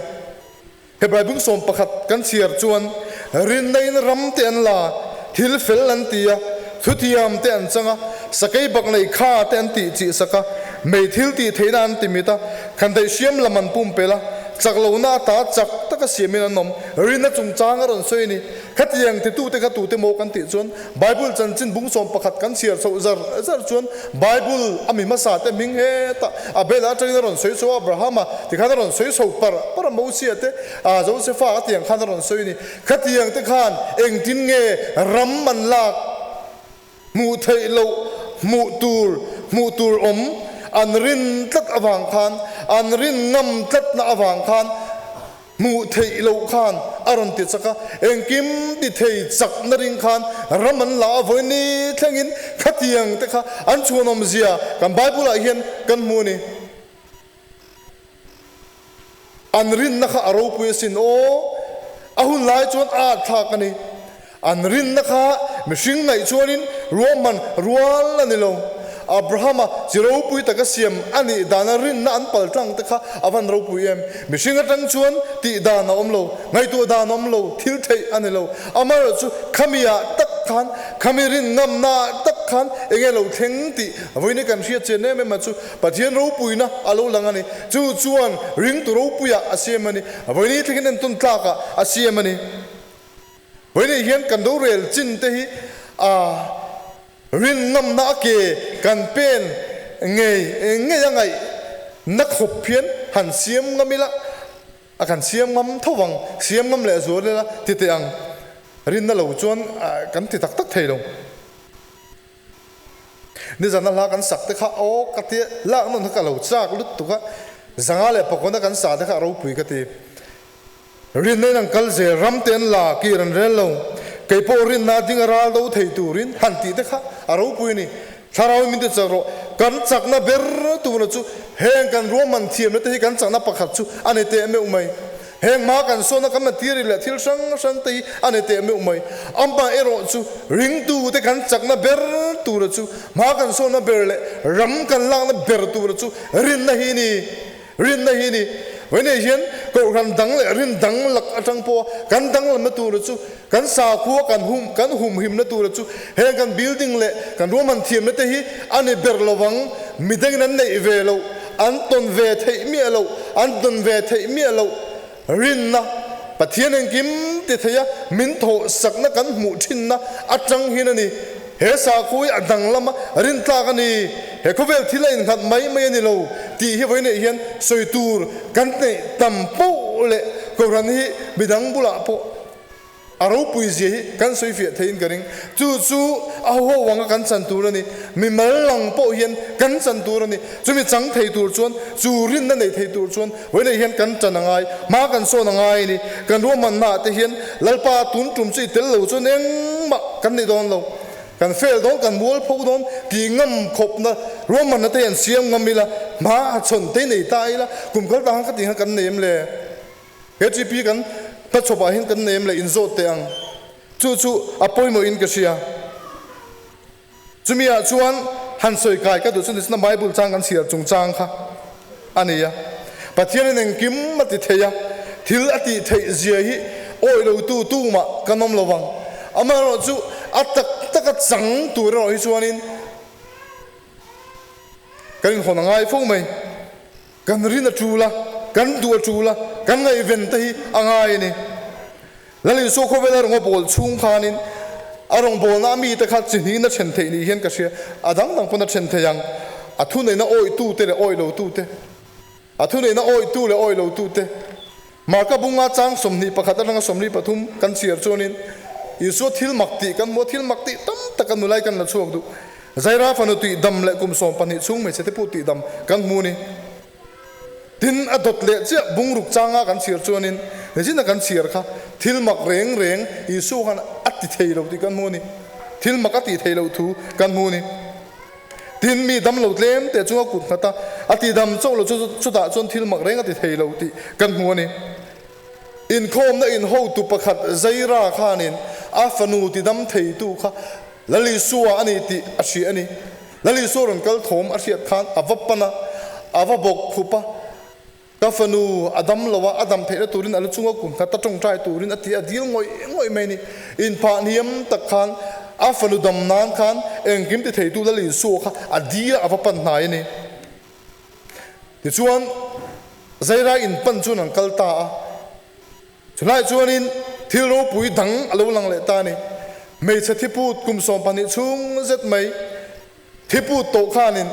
Hebrai bung 11 kan chhiar chuan rinna in ram te an la, thil fel an ti a, thuthiam te an chang a, sakei bak nei kha te an tih chih sak a, mei thil tih theihna an ti mit a, khandaih hriam lam an pumpelh a, chak lohna ata chak taka siamin an awm. Rinna chungchang a rawn sawi a ni. Khatiang titute kha tute maw kan tih chuan Bible chanchin bung 11 kan chhiar chhoh zar zar chuan Bible a mi hmasa te hming hetah Abel-a atangin a rawn sawi chho a, Abraham-a tikhan a rawn sawi chho par par a, Mosia te, Josefa a tiang khan a rawn sawi a ni. Khatiang te khan engtin nge ram an lak hmuh theih loh hmuh tur hmuh tur awm an rin tlat avang khan an rin ngam tlatna avang khan Hmuh theih loh khan a rawn ti chak a, engkim ti thei chakna ring khan ram an la a, vawi ni thlengin khatiang te kha an chhuanawm zia kan Bible ah hian kan hmu a ni. An rinna kha a ropui asin aw, a hun lai chuan a at thlak a ni. An rinna kha mihring ngaih chuanin ruahman rual a ni lo. Abrahama chi ropui taka siam a nih dana rinna an pal tlang te kha a van ropui em? Mihring atang chuan tih dan a awm lo, ngaihtuah dan a awm lo, thil theih a ni lo. Amaherawh chu khami ah tak khan, khami rin ngamna ah tak khan enge lo thleng tih vawiin kan hriat chian em em a chu Pathian ropuina a lo lang a ni. Chu chuan ringtu ropuiah a siam a ni. Vawiin thlengin entawn tlakah a siam a ni. Vawiin hian kan rorel chin te hi a rin ngamna a ke kan pen ngei ngei a ngaih na khawp hian han siam ngam ila, a kan siam ngam tho vang, siam ngam leh zual ila ti teh ang, rinna lo chuan kan ti tak tak thei lo. Nizan a hla kan sak te kha aw ka tia lak nawn kha ka lo chak lutuk a, zanga leh pakawna kan sa te kha a ropui ka ti. Rinna in an kal zel, ram te an la, kir an rel lo. Kei pawh rinna a ding a ral do thei turin han tih te kha a ropui a ni. Thlarau in min ti chak rawh. Kan chakna ber tuna chu heng kan ruahman thiamna te hi kan chakna pakhat chu a ni teh meuh mai. Heng hma kan sawnna kan material leh thil hrang hrang te hi a ni teh meuh mai. Amah erawh chu ringtu te kan chakna ber tura chu hma kan sawnna ber leh ram kan lakna ber tura chu rinna hi a ni. Rinna hi ni. Vawiinah hian kohhran dang leh rin dang lak atang pawha kan danglamna tura chu, kan sakhua kan hum kan humhimna tura chu heng kan building leh kan ruahman thiamna te hi a ni ber lovang. Midangin an neih ve loh, an tawn ve theih miah loh, an tawn ve theih miah loh rinna Pathian engkim ti theia min thawhsakna kan hmuh thinna atang hian a ni. He sakhua hi a danglam a, rintlak a ni. He khawvel thil a innghat mai mai a ni lo tih hi vawiinah hian sawi tur kan neih tam poh leh Kohhran hi midang bulah pawh. A ropui zia hi kan sawi fiah theiin ka ring. Chu chu a ho anga kan chan tur a ni. Mimal lang pawh hian kan chan tur a ni. Chumi chang thei tur chuan, chu rinna nei thei tur chuan vawiinah hian kan chan a ngai, hma kan sawn a ngai a ni. Kan ruahmannaah te hian Lalpa tun tum chu i tel lo chuan engmah kan nei dawn lo. Kan fail dawn, kan mual pho dawn tih ngam khawpna ruahmanna te hian siam ngam ila, hma a chhawn te nei ta ila, kum kal ta khan ka tih khan kan nei em le? HEP kan hmachhawpah hian kan nei em le inzawt teh ang. Chu chu a pawimawhin ka hria. Chumi ah chuan han sawi kai ka duh chu nichina Bible chang kan chhiar chungchang kha a ni a. Pathianin engkim a ti thei a, thil a tih theih zia hi awih lo tu tumah kan awm lo vang. Amaherawhchu a tak taka chang tur erawh hi chuanin kan inhawn a ngai fo mai. Kan rin a tul a, kan duh a tul a, kan ngaihven te hi a ngai a ni. Lal Isua khawvela rawnga bawl chhung khanin a rawngbawlna a mite kha chi hnihin a then theih ni hian ka hria. A dang dang pawn a then thei ang. A thuneihna awihtute leh awih lotute. A thuneihna awihtu leh awih lotute. Marka bunga chang 21 atanga 23 kan chhiar chuanin Isua thil mak tih kan hmu a, thil mak tih tam tak kan hmu lai kan la chhuak duh. Zaira fanu tih dam leh kum 12 chhung hmeichhe te pawh tih dam kan hmu a ni. Tin, a dawt leh chiah bungruk changa kan chhiar chuanin nichin a kan chhiar kha thil mak reng reng Isua khan a ti thei lo tih kan hmu a ni. Thil mak a tih theih loh thu kan hmu a ni. Tin, mi dam lo tlem teh chunga kut nghat a, a ti dam chauh lo chu chutah chuan thil mak reng a ti thei lo tih kan hmu a ni. Inkhawmna inhotu pakhat Zaira khanin a fanu ti dam theitu kha Lal Isua a ni tih a hria a ni. Lal Isua rawn kal thawm a hriat khan a va pan a, a va bawk khup a, Ka fanu a dam lo a, a dam theihna turin a lu chunga kum khat a tawngtai turin a ti a dil ngawih ngawih mai a ni. Inphah hniam tak khan a fanu dam nan khan engkim ti theitu Lal Isua kha a dil a, a va pan hnai a ni. Tichuan, Zaira in pan chuan an kal ta a. Chulai chuanin thil ropui dang a lo lang leh ta a ni. Hmeichhe thiput kum 12 chhung zet mai thiput tawh khanin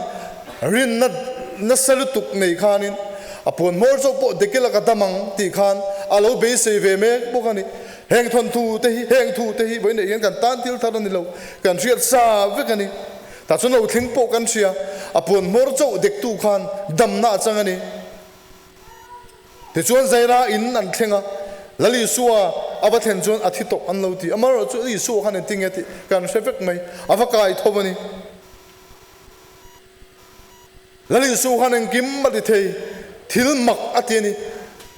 rinna nasa lutuk nei khanin a puan hmawr chauh pawh dekil a ka dam ang tih khan a lo beisei ve mek bawk a ni. Heng thawnthu te hi, heng thu te hi vawiin hian kan tan thil thar a ni lo, kan hriat sa vek a ni. Tah chuan lo thleng pawh kan hria, a puan hmawr chauh dektu khan damna a chang a ni. Tichuan Zaira in an thleng a, Lal Isua a va thlen chuan a thi tawh an lo ti. Amaherawh chu Isua khan engtin nge tih kan hre vek mai, a va kai tho a ni. Lal Isua khan engkim a ti thei, thil mak a ti a ni.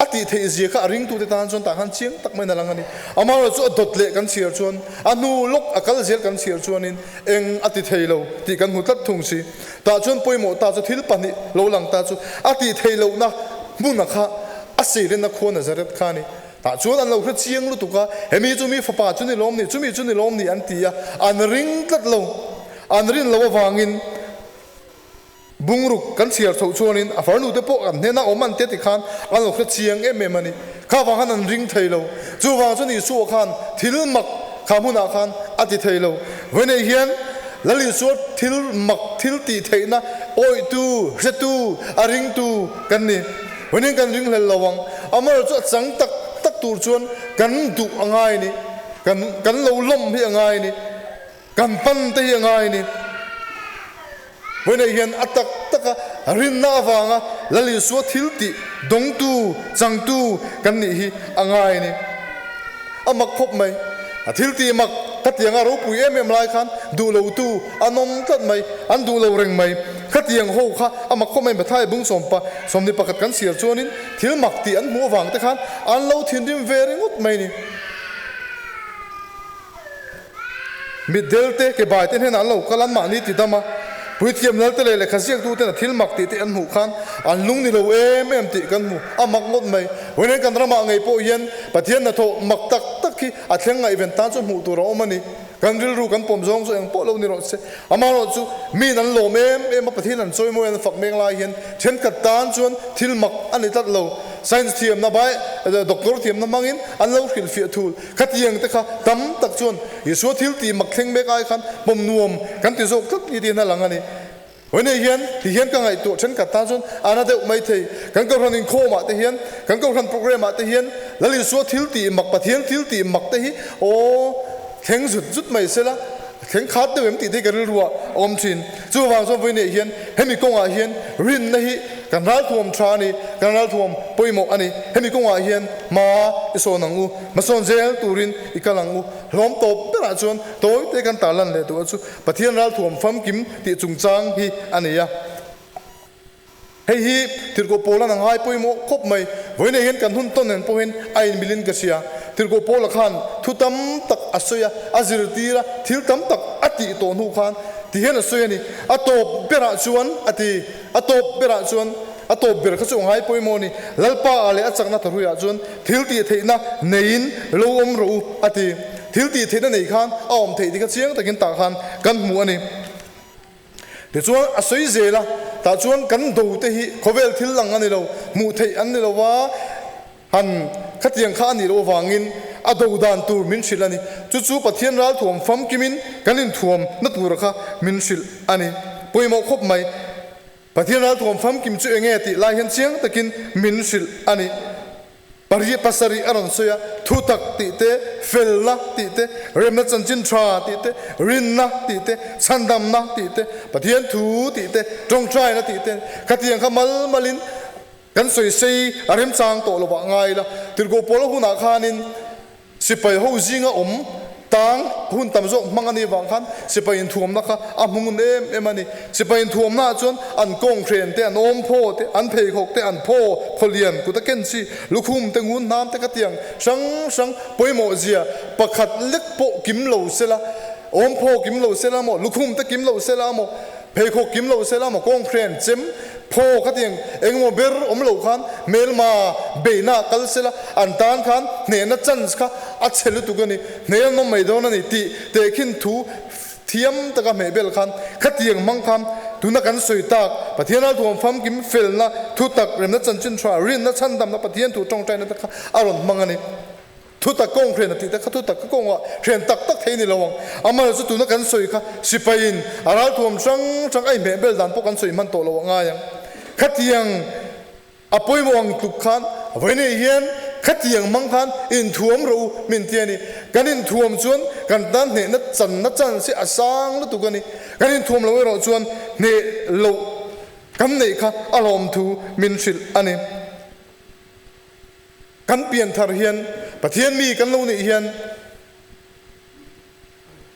A tih theih zia kha a ringtute tan chuan tah khan chiang tak maiin a lang a ni. Amaherawh chu a dawt leh kan chhiar chuan, a hnu lawk a kal zel kan chhiar chuanin eng a ti thei lo tih kan hmu tlat thung si. Tah chuan pawimawh ta chu thil pahnih lo lang ta chu a tih theih lohna hmuna kha a seilenna khua Nazareth kha a ni. Tah chuan an lo hre chiang lutuk a, hemi chu mi fapa chu ni lawm ni, chumi chu ni lawm ni an ti a, an ring tlat lo. An rin loh avangin bungruk kan chhiar chhoh chuanin a farnu te pawh an hnena awm an tia ti khan an lo hre chiang em em a ni. Kha vang khan an ring thei lo. Chuvang chuan Isua khan thil mak kha hmunah khan a ti thei lo. Vawiinah hian Lal Isua thil mak thil tih theihna awihtu, hretu, a ringtu kan ni. Vawiin kan ringhlel lo ang. Amaherawh chu a chang tak tak tur chuan kan duh a ngai a ni. Kan kan lo lawm hi a ngai a ni. Kan pan te hi a ngai a ni. Vawiinah hian a tak taka rinna avanga Lal Isua thil tih dawngtu, changtu kan nih hi a ngai a ni. A mak khawp mai. A thil tih mak khatianga ropui em em lai khan duh lotu an awm tlat mai, an duh lo reng mai. Khatiang ho kha a mak khawp mai. Mathai bung sawmpa 21 kan chhiar chuanin thil mak tih an hmuh avang te khan an lo thinrim ve ringawt mai a ni. Mitdel te, ke bai te hnenah an lo kal an mahni ti dam a, puithiam lal te leh lehkha ziaktu ten a thil mak tih te an hmuh khan an lung ni lo em em tih kan hmu a mak ngawt mai. Vawiin kan ramah ngei pawh hian Pathian hnathawh mak tak tak hi a thleng ngaihven tan chu hmuh tur a awm a ni. Kan rilru kan pawm zawng chu eng pawh lo ni rawh se. Amaherawh chu miin an lawm em em a, Pathian an chawimawi an fak mek lai hian thenkhat tan chuan thil mak a ni tlat lo. Science thiamna bai doctor thiamna hmangin an lo hrilhfiah thul. Khatiang te kha tam tak chuan Isua thil tih mak thleng mek ai khan pawm nuam kan ti zawk tlat ni tiin a lang a ni. Vawiinei hian ti hian ka ngaihtuah thenkhat tan chuan a na deuh mai thei. Kan kohhran inkhawmah te hian, kan kohhran program ah te hian Lal Isua thil tih mak, Pathian thil tih mak te hi aw thleng zut zut mai sela, thleng khat deuh em tih te hi ka rilru ah a awm thin. Chuvang chuan vawiin ah hian hemi kawngah hian rinna hi kan ralthuam tha a ni, kan ralthuam pawimawh a ni. Hemi kawngah hian hma i sawn ang u, hmasawn zel turin i kal ang u. Hlawm tawp berah chuan tawi te kan tarlan leh duh a chu Pathian ralthuam famkim tih chungchang hi a ni a. Hei hi Tirhkoh Paula'n a ngai pawimawh khawp mai. Vawiinah hian kan hun tawn nen pawhin a inmilin ka hria. Tirhkoh Paula khan thu tam tak a sawi a, a zirtir a, thil tam tak a tih tawh hnu khan ti hian a sawi a ni. A tawp berah chuan a ti, a tawp berah chuan, a tawp ber kha chu a ngai pawimawh a ni. Lalpa ah leh a chakna tharuiah chuan thil tih theihna neiin lo awm rawh u a ti. Thil tih theihna nei khan a awm theih tih kha chiang takin tah khan kan hmu a ni. Tichuan a sawi zel a, tah chuan kan do te hi khawvel thil lang a ni lo, hmuh theih an ni lo va, han khatiang kha a nih loh avangin a do dan tur min hrilh a ni. Chu chu Pathian ralthuam famkimin kan inthuam na tura kha min hrilh a ni. Pawimawh khawp mai. Pathian ralthuam famkim chu enge tih lai hian chiang takin min hrilh a ni. Pariat pasarih a rawn sawi a, thutak tih te, felna tih te, remna chanchin tha tih te, rinna tih te, chhandamna tih te, Pathian thu tih te, tawngtaina tih te, khatiang kha mal malin kan sawi sei a remchang tawh lovah ngai ila. Tirhkoh Paula hunah khanin Sipai ho zinga awm tang hun tam zawk hmang a nih vang khan sipai inthuamna kha a hmu ngun em em a ni. Sipai inthuamnaah chuan an kawnghren te, an awmphaw te, an pheikhawk te, an phaw, phawlian, kut a ken chi, lukhum te, ngun hnam te ka tiang hrang hrang pawimawh zia pakhat lek pawh kim lo sela, awmphaw kim lo sela maw, lukhum te kim lo sela maw, Pheikhawk kim lo sela maw kawnghren chem phaw kha tiang engemaw ber awm lo khan hmelma beihna kal sela an tan khan hnehna chance kha a chhe lutuk a ni, hneh an awm mai dawn a ni tih tehkhin thu thiam taka hmeh bel khan khatiang hmang khan tuna kan sawi tak Pathian ralthuam famkim felna thutak remna chanchin tha rinna chhandamna Pathian thu tawngtaina te kha a rawn hmang a ni. Thu tak kawng hren a tih te kha thu tak ka kawngah hren tak tak thei ni lo ang. Amaherawh chu tuna kan sawi kha sipaiin a ralthuam hrang hrang a inhmeh bel dan pawh kan sawi hman tawh lo a ngai ang. Khatiang a pawimawh ang tluk khan vawiinah hian khatiang hmang khan inthuam rawh u min ti a ni. Kan inthuam chuan kan tan hnehna channa chance hi a sang lutuk a ni. Kan inthuam loh erawh chuan hneh loh kan neih kha a hlawmthu min hrilh a ni. Kan pianthar hian Pathian mi kan lo nih hian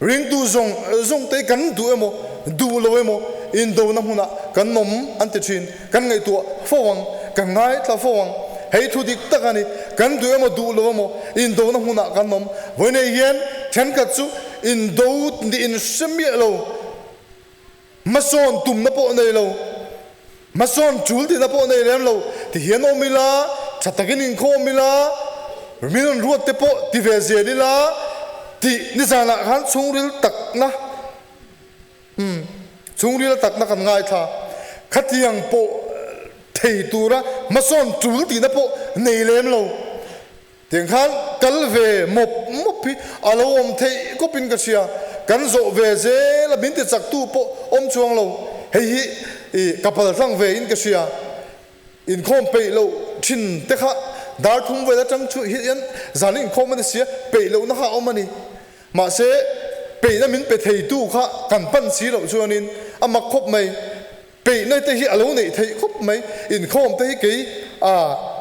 ringtu zawng zawng te kan duh emaw duh lo emaw indona hmunah kan awm an ti thin. Kan ngaihtuah fo ang, kan ngaithla fo ang. Hei thu dik tak a ni. Kan duh emaw duh lo emaw indona hmunah kan awm. Vawiinei hian thenkhat chu indo nih in hre miah lo. Hmasawn tumna pawh nei lo, hmasawn tul tihna pawh nei lem lo, ti hian awm ila, tha takin inkhawm ila, min rawn ruat te pawh ti ve zel ila tih nizanah khan chhungril takna, umm, chhungril takna kan ngaithla. Khatiang pawh thei tura hmasawn tul tihna pawh nei lem lo. Tiang khan kal ve mawp mawp hi a lo awm theih khawpin ka hria. Kan zawh ve zel a, min ti chaktu pawh awm chuang lo. Hei hi i ka pal tlang ve in ka hria. Inkhawm peih loh thin te kha dar thum vel atang chu hian zan inkhawm a ni sia, peih lohna kha a awm a ni. Mahse, peihna min pe theitu kha kan pan si loh chuanin a mak khawp mai. Peihna te hi a lo neih theih khawp mai. Inkhawm te hi kei a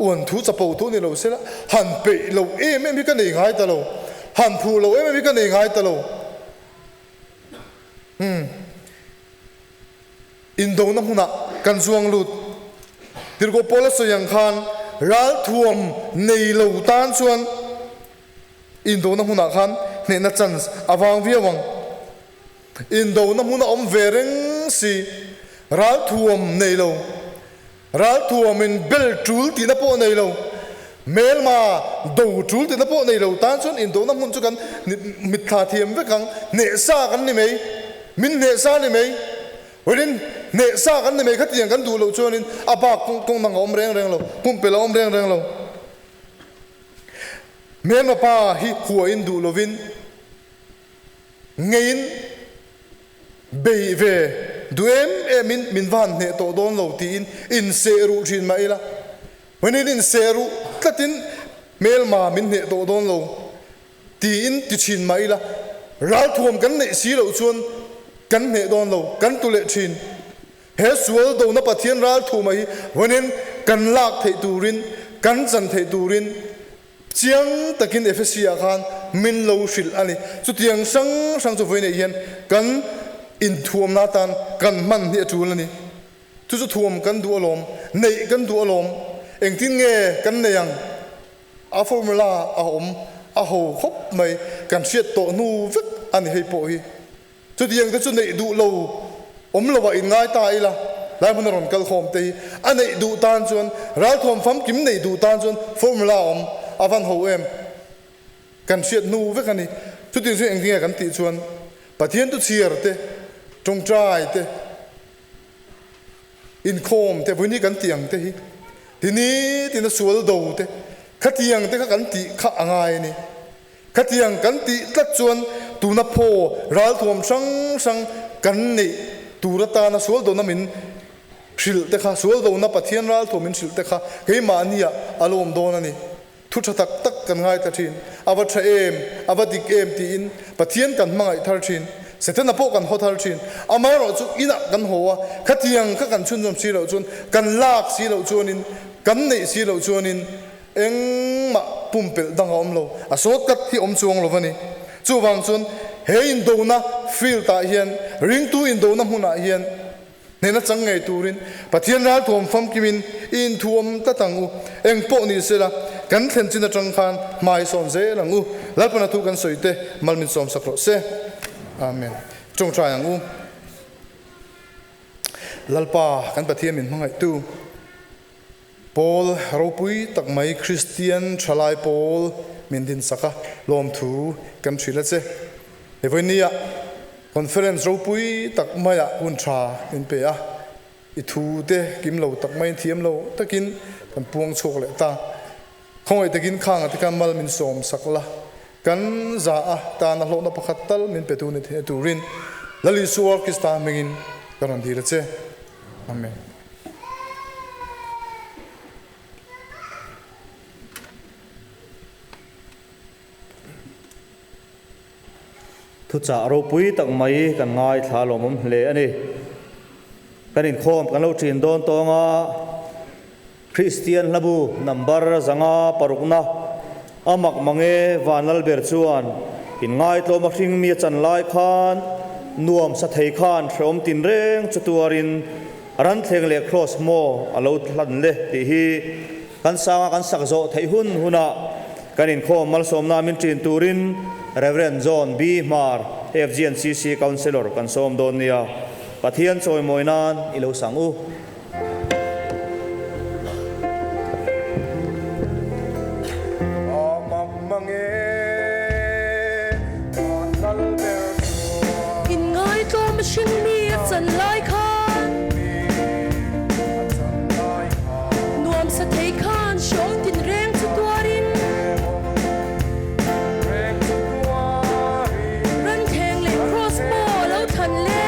uan thu chapo thu ni lo sela, han peih loh em em hi ka nei ngai ta lo. Han phuh loh em em hi ka nei ngai ta lo. Umm. Indona hmunah kan zuang lut. Tirhkoh Paula sawi ang khan ralthuam nei lo tan chuan indona hmunah khan hnehna chance a vang viau ang. Indona hmun a awm ve reng si, ralthuam nei lo, ralthuamin bel tul tihna pawh nei lo, hmelma do tul tihna pawh nei lo tan chuan indona hmun chu kan mitthla thiam vek ang, hnehsa kan ni mai, min hnehsa ni mai, Rin hnehsa kan ni mai khatiang kan duh loh chuanin a bak kawng dang a awm reng reng lo, pumpelh a awm reng reng lo. Hmelma pa hi huain duh lovin. Ngeiin bei ve duh em emin min va han hneh tawh dawn lo tiin inseh ruh thin mah ila, Hmunin inseh ruh tlatin Hmelma min hneh tawh dawn lo tiin ti thin mah ila, ralthuam kan neih si loh chuan kan hneh dawn lo, kan tu leh thin. He sual dona Pathian ralthuama hi vawiin kan lak theih turin, kan chan theih turin chiang takin Efesi ah khan min lo hrilh a ni. Chutiang hrang hrang chu vawiinah hian kan inthuamna atan kan hman hi a tul a ni. Chu chu thuam kan duh alawm, neih kan duh alawm, engtin nge kan nei ang? A formula a awm a ho khawp mai, kan hriat tawh hnu vek a ni hei pawh hi. Chutiang te chu neih duh lo awm lo ah inngai ta ila, lai hmun a rawn kal khawm te hi a neih duh tan chuan, ralthuam famkim neih duh tan chuan formula a awm a van ho em? Kan hriat hnu vek a ni. Chutiang chu engtin nge kan tih chuan Pathian tu chhiar te, tawngtai te, Inkhawm te vawiin hi kan tih ang te hi ti nitin a sual do te khatiang te kha kan tih kha a ngai a ni. Khatiang kan tih tlat chuan tuna phaw ralthuam hrang hrang kan neih tur atana sual dona min hrilh te kha, sual dona Pathian ralthuam min hrilh te kha keimahnia a lawm dawn a ni. Thu tha tak tak kan ngaithla thin. A va tha em, a va dik em tiin Pathian kan hmangaih thar thin. Setana pawh kan haw thar thin. Amaherawh chu inah kan haw a, khatiang kha kan chhunzawm si loh chuan, kan lak si loh chuanin, kan neih si loh chuanin engmah pumpelh dang a awm lo. A sawt tlat hi awm chuang lo va ni. Chuvang chuan he indona field ah hian, ringtu indona hmunah hian, Hnena chang ngei turin Pathian ralthuam famkimin i inthuam tlat ang u. Eng pawh ni sela, kan thlen chin atang khan hmai sawn zel ang u. Lalpana thu kan sawi te mal min sawm sak rawh se. Amen. Tawngtai ang u. Lalpa kan Pathian min hmangaihtu Pawl ropui tak mai Kristian thalai pawl min din sak a, lawmthu kan hrilh a che. He vawinia conference ropui tak maiah hun tha min pe a, i thu te kim lo tak maiin thiam lo takin kan puang chhuak leh ta. Khawngaih takin khang ate khan mal min sawm sak la, kan za a tana hlawhna pakhat tal min pe tu ni thei turin Lal Isua Krista hmingin ka rawn dil a che. Amen. Thuchah ropui tak mai kan ngaithla lawmawm hle a ni. Kan inkhawm kan lo ṭin dawn tawng a, Kristian hlabu number 500 parukna a mak mange Vanlalber chuan inngaihtlawm a hring mi a chan lai khan nuam sa thei khan hrehawm tinreng chu tuarin Ranthleng leh Kraws maw a lo hlan le tih hi kan sanga kan sak zawh theih hun hunah kan inkhawm malsawmna min ṭin turin Rev. John B. Hmar, FGNCC Councillor kan sawm dawn nia. Pathian chawimawi nan i lo sang u. Inngaihtlawm hring mi a chan lai khan Nuam sa thei khan hrawm tin reng chu tuarin Rantheng leh Cross maw lo thlan le.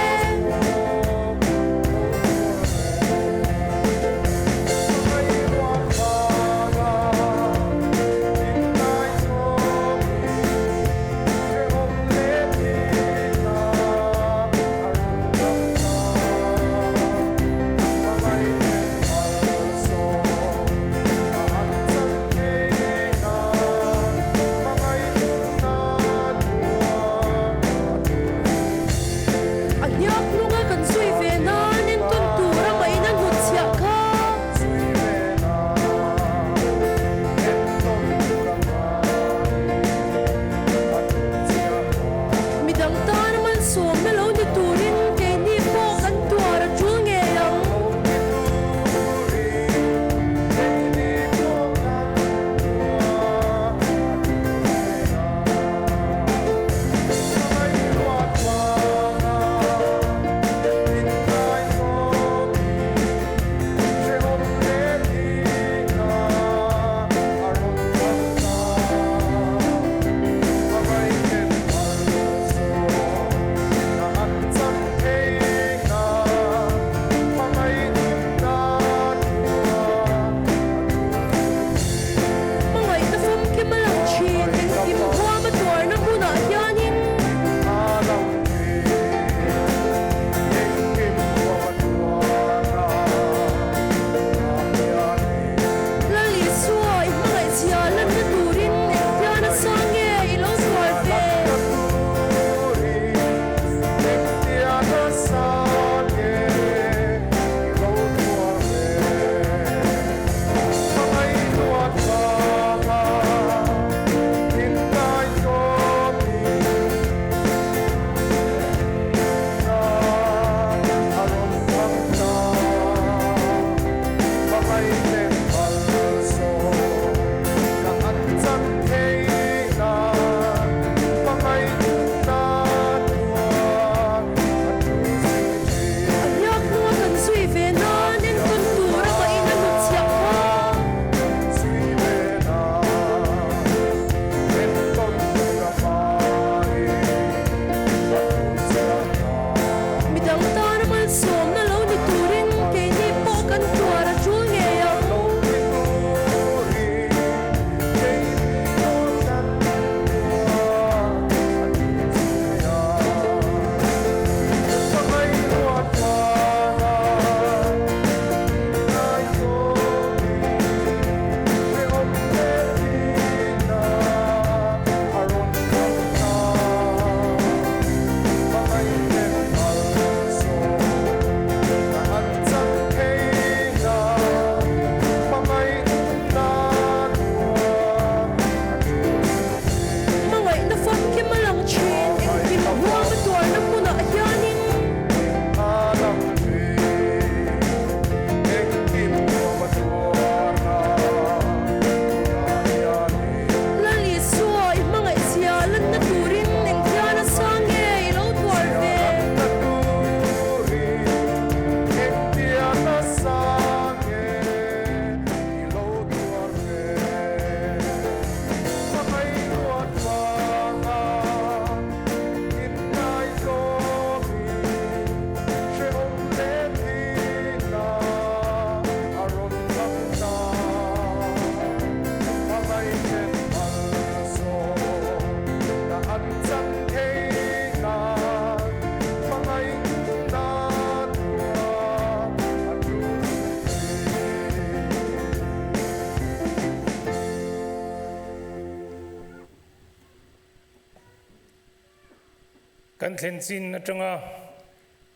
Kan thlen chin atanga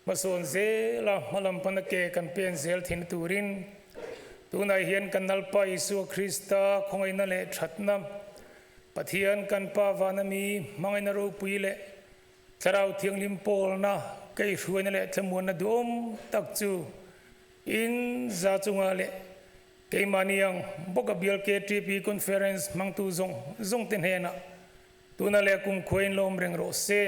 hmasawn zela hmalam pana ke kan pen zel thin turin tunah hian kan Lalpa Isua Krista khawngaihna leh thatna, Pathian kan Pa vana mi hmangaihna ropui leh Thlarau Thianghlim pawlna kaihhruaina leh thlamuanna duhawm tak chu in za chunga leh keimahni ang bawka bial KTP Conference hmangtu zawng zawngte hnenah tuna leh kumkhua in lawm reng rawh se.